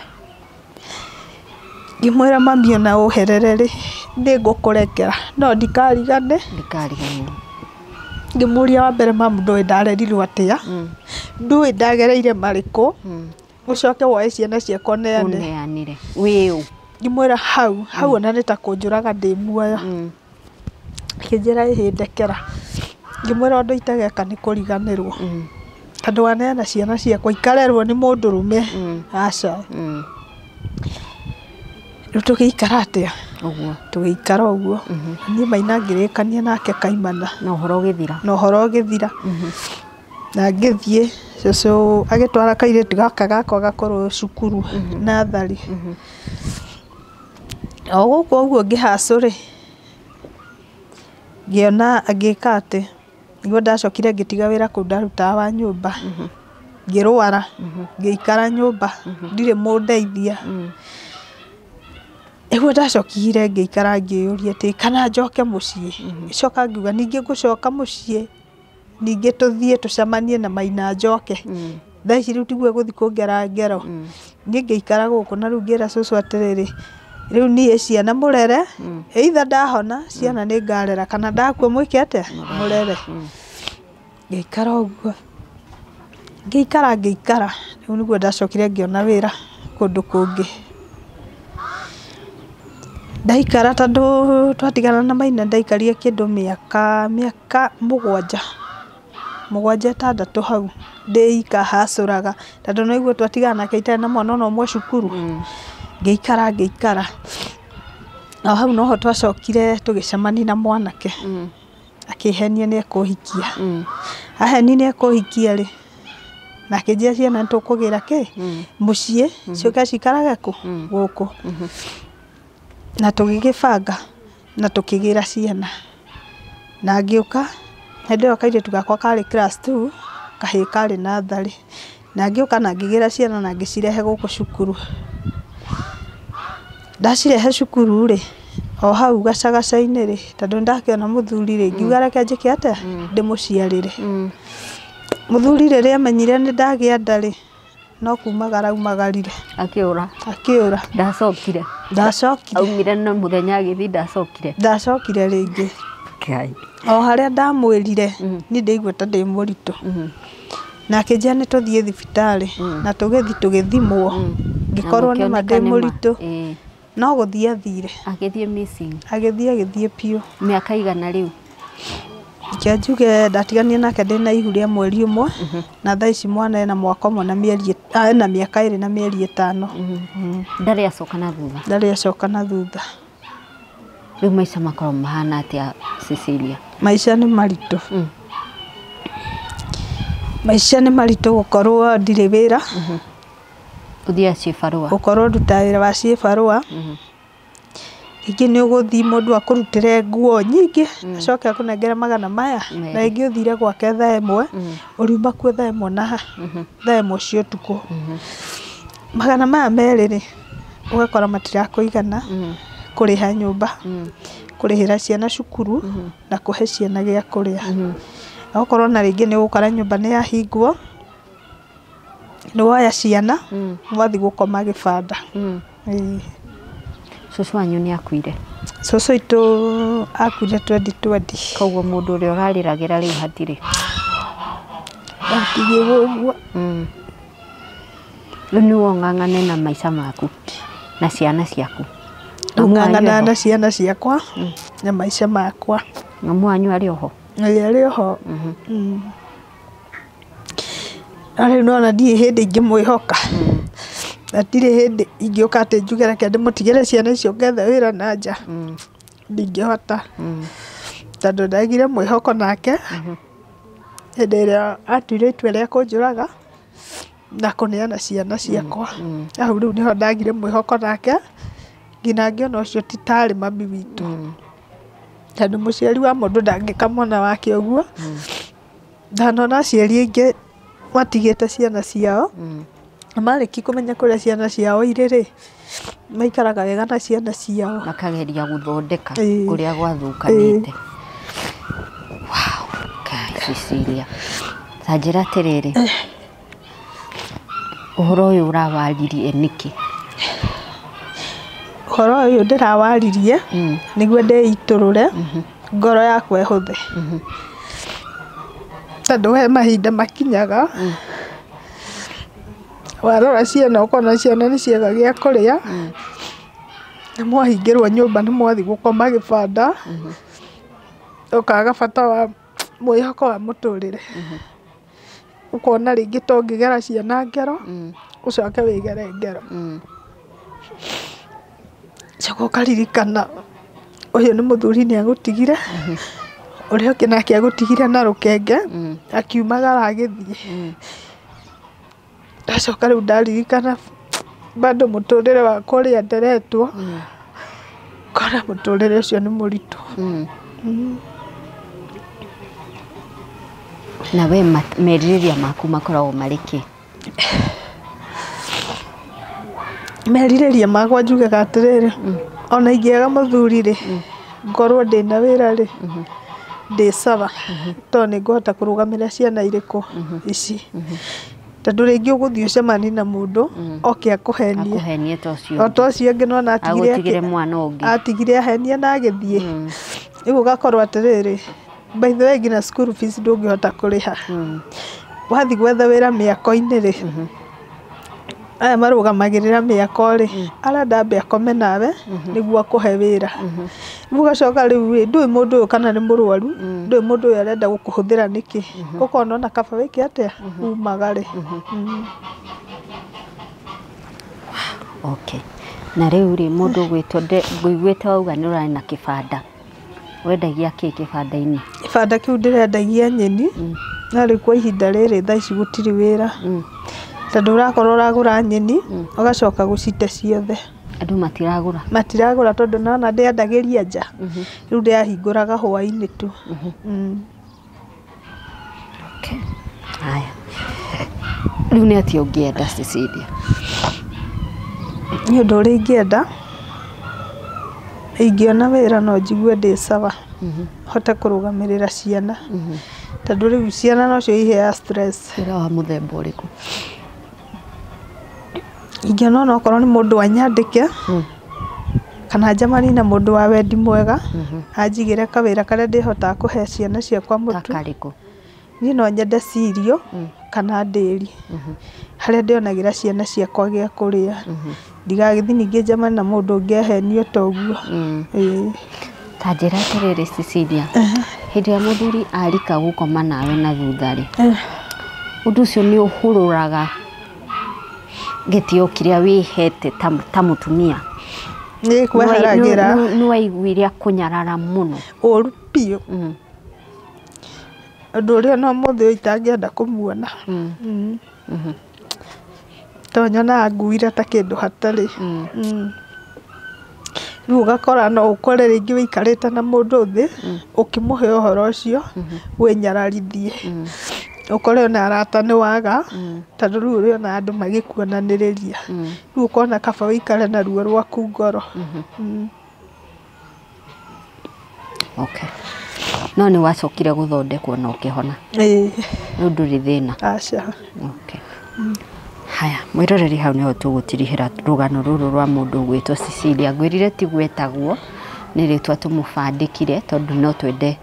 Ngĩmwĩra mami ona ũherere rĩ, nĩ ngũkũrekera no ndikarigane. Ndikariganĩrwo. Ngĩmũria wa mbere mamu ndũĩ ndarerirwo atĩa, ndũĩ ndagereire marĩkũ, ũcoke woe ciana ciakwa ũneane. Ũneanire. Wĩũ. Ngĩmwĩra hau, hau ona nĩ ta kũnjũraga ndĩ muoyo. Akĩnjĩra ĩhĩ ndekera. Ngĩmwĩra ũndũ itageka nĩ kũriganĩrwo. Tondũ waneana ciana ciakwa ikarerwo nĩ mũndũrũme. Aca. Rĩu tũgĩikara atĩa? Ũguo. Tũgĩikara ũguo. Niĩ Maina ngĩrĩkania nake kaimana. Na ũhoro ũgĩthira. Na ũhoro ũgĩthira. Na ngĩthiĩ cũcũ agĩtwara kairĩtu gaka gakwa gakũrũ cukuru natharĩ. O gũkũ ũguo ngĩhacũ rĩ, ngĩona ngĩka atĩ nĩguo ndacokire ngĩtiga wĩra kũu ndarutaga wa nyũmba. Ngĩrwara, ngĩikara nyũmba, ndirĩ mũndeithia. Nĩguo ndacokire ngĩikara ngĩyũria atĩ kana njoke mũciĩ. Ngĩcoka ngiuga ningĩ ngũcoka mũciĩ, ningĩ tũthiĩ tũcemanie na Maina njoke. Thaa ici rĩu tiguo egũthiĩ kũngera ngero. Niĩ ngĩikara gũkũ na rĩu ngĩra cũcũ atĩrĩrĩ, rĩu niĩ ciana mũrere, either ndahona ciana nĩ ngarera kana ndakua mwĩke atĩa? Mũrere. Ngĩikara ũguo. Ngĩikara ngĩikara, rĩu nĩguo ndacokire ngĩona wĩra kũndũ kũngĩ. Ndaikara tondũ twatigana na Maina ndaikarire kĩndũ mĩaka mũgwanja. Mũgwanja ĩtandatũ hau ndĩ ika hacũraga tondũ no igua twatigana nake itarĩ na mwana ona ũmwe cukuru. Ngĩikara ngĩikara. O hau noho twacokire tũgĩcemania na mwanake. Akĩhenia nĩ ekũhikia. Ahenia nĩ ekũhikia rĩ, na akĩnjĩra ciana nĩ tũkũgĩra kĩ? Mũciĩ, ciũke ciikarage kũ? Gũkũ. Na tũgĩgĩbanga na tũkĩgĩra ciana. Na ngĩũka, hĩndĩ ĩyo kairĩtu gakwa karĩ class 2, kahĩĩ karĩ natharĩ. Na ngĩũka na ngĩgĩra ciana na ngĩcirehe gũkũ cukuru. Ndacirehe cukuru rĩ, o hau gacagaca-inĩ rĩ, tondũ nĩndakĩona mũthuri rĩ, ngiuga reke njĩke atĩa? Ndĩmũciarĩre. Mũthuri rĩrĩa amenyire nĩ ndagĩa nda rĩ, no kumagara aumagarire. Akĩũra. Akĩũra. Ndacokire. Ndacokire. Aumire na mũthenya agĩthiĩ ndacokire. Ndacokire rĩngĩ. Ngai. O harĩa ndamwĩrire, niĩ ndaigua ta ndĩ mũritũ. Na akĩnjĩra nĩ tũthiĩ thibitarĩ, na tũgĩthiĩ tũgĩthimwo. Ngĩkorwo nĩma ndĩ mũritũ. No gũthiĩ athire. Agĩthiĩ missing. Agĩthiĩ agĩthiĩ biũ. Mĩaka igana rĩu? Reke njuge ndatiganire nake ndĩna ihu rĩa mweri ũmwe, na thaa ici mwana ena mwaka ũmwe na mĩeri ena mĩaka ĩrĩ na mĩeri ĩtano. Ndarĩ acoka na thutha? Ndarĩ acoka na thutha. Rĩu maica makoragwo mahana atĩa Cecilia? Maica nĩ maritũ. Maica nĩ maritũ gũkorwo ndirĩ wĩra. Ũthiaga ciĩbarũa? Gũkorwo ndutaga wĩra wa ciĩbarũa. Rĩngĩ nĩ ũgũthiĩ mũndũ akũrutĩre nguo nyingĩ, acoke akũnengere magana maya, na rĩngĩ ũthire gwake thaa ĩmwe, ũriuma kuo thaa ĩmwe na thaa ĩmwe cia ũtukũ. Magana maya merĩ rĩ, ũgakora matirakũigana kũrĩha nyũmba, kũrĩhĩra ciana cukuru, na kũhe ciana gĩa kũrĩa. Okorwo na rĩngĩ nĩ ũgũkora nyũmba nĩ yahingwo, nĩ woya ciana, mwathiĩ gũkoma gĩbanda. Ĩĩ. Cũcũ wanyu nĩ akuire? Cũcũ witũ akuire 2020. Koguo mũndũ ũrĩa ũrarĩragĩra rĩu hatirĩ? Ndatigirwo ũguo. Rĩu nĩwe ũng'ang'ane na maica maku na ciana ciaku? Rĩu ng'ang'anaga na ciana ciakwa na maica makwa. Mamu wanyu arĩ oho? Ĩĩ arĩ oho. No rĩu nĩwona ndirĩ hĩndĩ ingĩmwĩhoka, na ndirĩ hĩndĩ ingĩũka atĩ njuge reke ndĩmũtigĩre ciana icio ngethe wĩra na nja. Ndingĩhota, tondũ ndagire mwĩhoko nake hĩndĩ ĩrĩa atuire itua rĩa kũnjũraga na kũneana ciana ciakwa. Hau rĩu nĩho ndagire mwĩhoko nake, nginya ngĩona ũcio ti tarĩ mami witũ, tondũ mũciari wa mũndũ ndangĩka mwana wake ũguo. Ndanona aciari aingĩ matigĩte ciana ciao, na marĩkia kũmenya kũrĩa ciana ciao irĩ rĩ, maikaraga wega na ciana ciao. Makageria gũthondeka kũrĩa gwathũkanĩte. Wow, Ngai, Cecilia, ta njĩra atĩrĩrĩ, ũhoro ũyũ ũrawaririe nĩkĩ? Ũhoro ũyũ ndĩrawaririe nĩguo ndĩitũrũre ngoro yakwa ĩhũthe, tondũ he mahinda makinyaga warora ciana ũkona ciana nĩ ciaga gĩa kũrĩa, nĩ mwahingĩrwo nyũmba, nĩ mwathiĩ gũkoma gĩbanda, ũkaga bata wa mwĩhoko wa mũtũrĩre, ũkona rĩngĩ to ũngĩgera ciana ngero, ũcoke wĩgere ngero. Coka ũkaririkana ũyũ nĩ mũthuri nĩ agũtigire, ũrĩa ũngĩ nake agũtigire na rũkenge, akiumagara agĩthiĩ. Ndacoka rĩu ndaririkana bado mũtũrĩre wakwa ũrĩa nderetwo, ngona mũtũrĩre ũcio nĩ mũritũ. Na we merirĩria maku makoragwo marĩ kĩ? Merirĩria makwa njugaga atĩrĩrĩ, ona ingĩaga mũthuri rĩ, ngorwo ndĩna wĩra rĩ, ndĩ sawa, tondũ nĩ ngũhota kũrũgamĩrĩra ciana irĩkũ ici, tondũ rĩngĩ ũgũthiĩ ũcemanie na mũndũ oke akũhenie. Akũhenie ta ũcio. O ta ũcio ũngĩ nĩwona atigire. Agũtigĩre mwana ũngĩ. Atigire ahenie na agĩthiĩ. Rĩu ũgakorwo atĩrĩrĩ, by the way, nginya school fees ndũngĩhota kũrĩha. Wathiĩ gwetha wĩra mĩako-inĩ rĩ, aya marũgamagĩrĩra mĩako rĩ, arenda ambe akome nawe nĩguo akũhe wĩra. Rĩu ũgacoka rĩu rĩ, ndũĩ mũndũ ũyũ kana nĩ mũrwaru, ndũĩ mũndũ ũyũ arenda gũkũhũthĩra nĩkĩ, ũkona ona kaba wĩke atĩa, umagare. Okay. Na rĩu rĩ, mũndũ ũgwĩtwo ngũiguĩte wauga nĩ ũrarĩ na kĩbanda. Wendagia kĩ kĩbanda-inĩ? Kĩbanda kĩu ndĩrendagia nyeni, no rĩu kwa ihinda rĩrĩ thaa ici gũtirĩ wĩra, tondũ ũrakorwo ũragũra nyeni ũgacoka gũcite ciothe. Andũ matiragũra. Matiragũra, tondũ nona ndĩendagĩria nja, rĩu ndĩrahingũraga hwaĩ-inĩ tu. Okay. Haya. Rĩu nĩ atĩa ũngĩenda, Cecilia? Nĩ ũndũ ũrĩa ingĩenda, ingĩona wĩra no njigue ndĩ sawa, hote kũrũgamĩrĩra ciana, tondũ rĩu ciana nocio iheaga stress. Wĩra wa mũthemba ũrĩkũ? Ingĩona onokorwo nĩ mũndũ anyandĩke, kana njemanie na mũndũ wa wendi mwega anjigĩre kawĩra karĩa ndĩhotaga kũhe ciana ciakwa Ta mũtu. karĩkũ? Niĩ no nyende cirio kana ndĩri, harĩa ndĩonagĩra ciana ciakwa gĩa kũrĩa, ndigagĩthiĩ ningĩ njemanie na mũndũ ũngĩ ahenio ta ũguo. Ĩĩ. Ta njĩra atĩrĩrĩ, Cecilia, hĩndĩ ĩrĩa mũthuri arika gũkoma nawe na thutha rĩ, ũndũ ũcio nĩ ũhũrũraga gĩtĩo kĩrĩa wĩhete ta mũtumia? Nĩ kweheragĩra. Nĩ waiguire akũnyarara mũno? Ũru biũ, ũndũ ũrĩa ona ũmũthĩ ũyũ itangĩenda kũmuona, tondũ nyonaga nguire ta kĩndũ hatarĩ. Rĩu ũgakora no ũkore rĩngĩ wĩikarĩte na mũndũ thĩ, ũkĩmũhe ũhoro ũcio wĩnyararithie, ũkore ona arata nĩ waga, tondũ rĩu ũrĩona andũ magĩkuonanĩrĩria. Rĩu ũkona kaba wĩikare na ruo rwaku ngoro. Okay. No nĩ wacokire gũthondekwo na ũkĩhona? Ĩĩ. Rĩu ndũrĩ thĩna? Aca. Okay. Haya, mwĩroreri, hau nĩho tũgũtirihĩra rũgano rũrũ rwa mũndũ ũgwĩtwo Cecilia. Ngwĩrire tiguo etagwo, nĩ rĩtwa tũmũbandĩkire tondũ no twende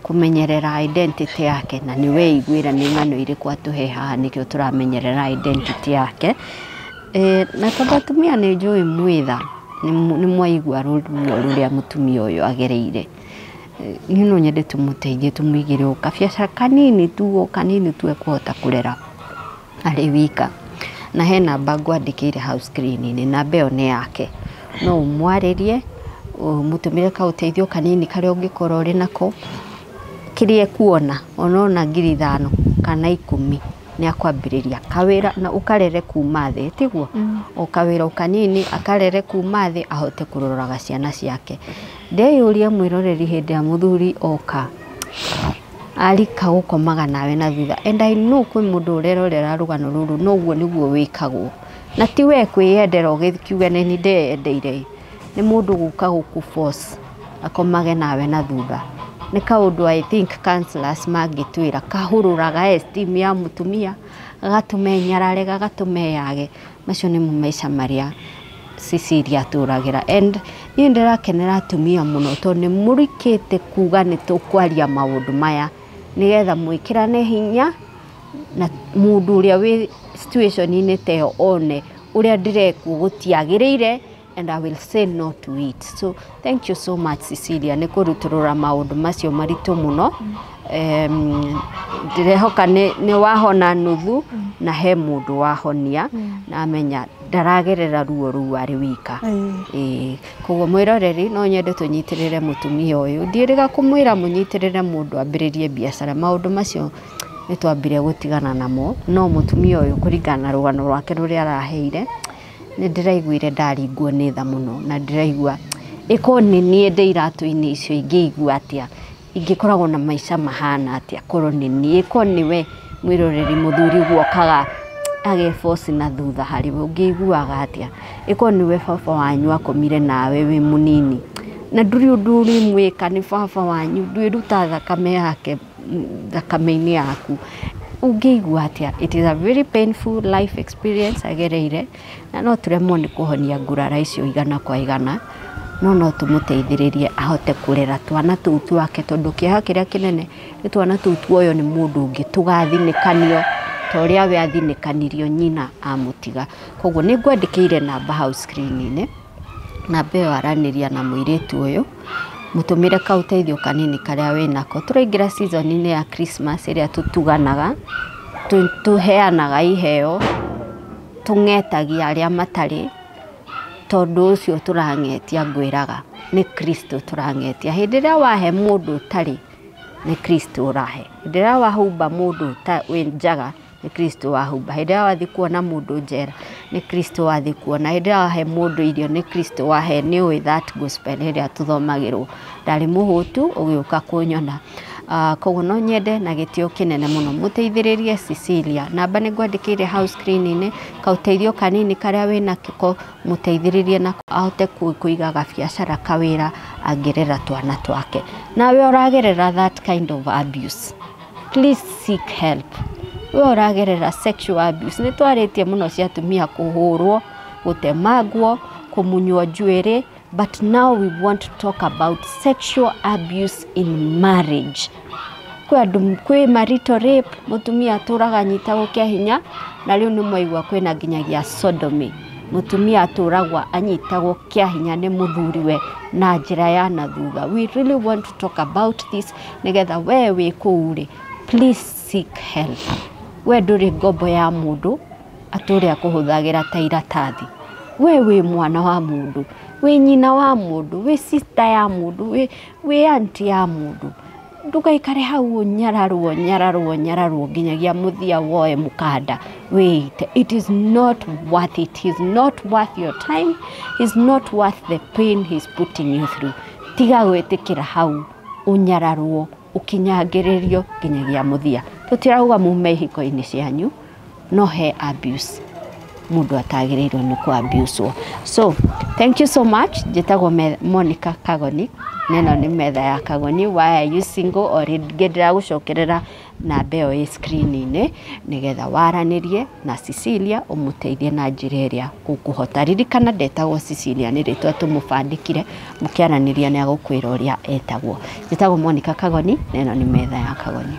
kũmenyerera identity yake, na nĩ weiguĩra nĩ ng'ano irĩkũ atũhe haha, nĩkĩo tũramenyerera identity yake. Na tondũ atumia nĩ njũĩ mwĩtha, nĩ mwaigua ruo rũrĩa mũtumia ũyũ agereire. Niĩ no nyende tũmũteithie tũmũigĩre o kabiacara kanini tu, o kanini tu ekũhota kũrera arĩ wika. Na he namba ngwandĩkĩire hau screen-inĩ, namba ĩyo nĩ yake, no ũmwarĩrie, ũmũtũmĩre kaũteithio kanini karĩa ũngĩkorwo ũrĩ nako, kĩrĩa ekuona onona 5,000 kana 10 nĩ akwambĩrĩria kawĩra na ũkarere kuma thĩ, tiguo? O kawĩra o kanini akarere kuma thĩ ahote kũroraga ciana ciake. Ndeyũria mwĩroreri hĩndĩ ya mũthuri oka arika gũkomaga nawe na thutha, and I know kwĩ mũndũ ũrerorera rũgano rũrũ noguo nĩguo wĩkagwo, na ti we kwĩyendera ũgĩkiuga nĩ niĩ ndeyendeire, nĩ mũndũ gũka gũkũ force akomage nawe na thutha. Nĩ kaũndũ I think counselors mangĩtwĩra, kahũrũraga esteem ya mũtumia, gagatũma enyarare, gagatũma eyage. Macio nĩmo maica marĩa Cecilia atũragĩra. And niĩ ndĩrakenera atumia mũno tondũ nĩ mũrikĩte kuga nĩ tũkwaria maũndũ maya nĩgetha mwĩkĩrane hinya na mũndũ ũrĩa wĩ situation-inĩ ta ĩyo one ũrĩa ndĩrekwo gũtiagĩrĩire, and I will say no to it. So thank you so much Cecilia nĩ kũrutũrũra maũndũ macio maritũ mũno. Ndĩrehoka nĩ wahona nuthu na he mũndũ wahonia na amenya ndaragerera ruo rũu arĩ wika. Koguo mwĩroreri no nyende tũnyitĩrĩre mũtumia ũyũ, ndiĩrĩga kũmwĩra mũnyitĩrĩre mũndũ ambĩrĩrie biacara, maũndũ macio nĩ twambire gũtigana namo, no mũtumia ũyũ kũringana na rũgano rwake rũrĩa araheire nĩ ndĩraiguire ndaringwo nĩ tha mũno, na ndĩraigua ĩkorwo nĩ niĩ ndĩ iratũ-inĩ icio ingĩigua atĩa, ingĩkoragwo na maica mahana atĩa korwo nĩ niĩ, ĩkorwo nĩwe mwĩroreri mũthuri guokaga ageboci na thutha harĩ we ũngĩiguaga atĩa, ĩkorwo nĩwe baba wanyu akomire nawe wĩ mũnini na ndũrĩ ũndũ ũrĩmwĩka, nĩ baba wanyu, ndwĩruta thakame yake thakame-inĩ yaku, ũngĩigua atĩa? It is a very painful life experience agereire, na no tũremwo nĩ kũhonia ngurara icio igana kwa igana, no no tũmũteithĩrĩrie ahote kũrera twana tũu twake, tondũ kĩeha kĩrĩa kĩnene nĩ twana tũu tuoywo nĩ mũndũ ũngĩ tũgathinĩkanio ta ũrĩa we athinĩkanirio nyina amũtiga. Koguo nĩ ngwandĩkĩire namba hau screen-inĩ, namba ĩyo aranĩria na mũirĩtu ũyũ, mũtũmĩre kaũteithio kanini karĩa wĩnako. Tũraingĩra season-inĩ ya Christmas ĩrĩa tũtuganaga, tũheanaga iheo, tũng'etagia arĩa matarĩ, tondũ ũcio tũrang'etia ngwĩraga nĩ Kristo tũrang'etia. Hĩndĩ ĩrĩa wahe mũndũ ũtarĩ nĩ Kristo ũrahe, hĩndĩ ĩrĩa wahumba mũndũ wĩ njaga nĩ Kristo wahumba, hĩndĩ ĩrĩa wathiĩ kuona mũndũ njera nĩ Kristo wathiĩ kuona, hĩndĩ ĩrĩa wahe mũndũ irio nĩ Kristo wahe. Nĩ ũĩ that gospel ĩrĩa tũthomagĩrwo, ndarĩ mũhũtu ũgĩũka kũnyona. Koguo no nyende na gĩtĩo kĩnene mũno mũteithĩrĩrie Cecilia, namba nĩ ngwandĩkĩire hau screen-inĩ, kaũteithio kanini karĩa wĩnako mũteithĩrĩrie nako ahote kũiga gabiacara kawĩra angĩrera twana twake. Nawe ũragerera that kind of abuse, please seek help. We ũragerera sexual abuse, nĩ twarĩtie mũno cia atumia kũhũrwo, gũtemangwo, kũmunywo njuĩrĩ, but now we want to talk about sexual abuse in marriage. Kwĩ andũ, kwĩ marital rape, mũtumia atũraga anyitagwo kĩa hinya, na rĩu nĩ mwaigua kwĩna nginyagia sodomy, mũtumia atũragwo anyitagwo kĩa hinya nĩ mũthuriwe na njĩra ya na thutha. We really want to talk about this nĩgetha we wĩ kũu rĩ, please seek help. We ndũrĩ ngombo ya mũndũ atũre akũhũthagĩra ta iratathi, we wĩ mwana wa mũndũ, wĩ nyina wa mũndũ, wĩ sister ya mũndũ, wĩ auntie ya mũndũ. Ndũgaikare hau ũnyararwo nyararwo nyararwo nginyagia mũthia woe mũkanda wĩite. It is not worth it. He is not worth your time. He is not worth the pain he is putting you through. Tiga gwĩtĩkĩra hau ũnyararwo ũkinyangĩrĩrio nginyagia mũthia. Tũtirauga mume ihiko-inĩ cianyu, no he abuse mũndũ atagĩrĩirwo nĩ kũ abuse. So thank you so much. Njĩtagwo Monica Kagoni, neno nĩ metha ya Kagoni. Why are you single? O rĩngĩ ndĩragũcokerera namba ĩyo ĩ screen-inĩ nĩgetha waranĩrie na Cecilia ũmũteithie na njĩra ĩrĩa ũkũhota. Ririkana ndetagwo Cecilia, nĩ rĩtwa tũmũbandĩkire, mũkĩaranĩria nĩ agũkwĩra ũrĩa etagwo. Njĩtagwo Monica Kagoni, neno nĩ metha ya Kagoni.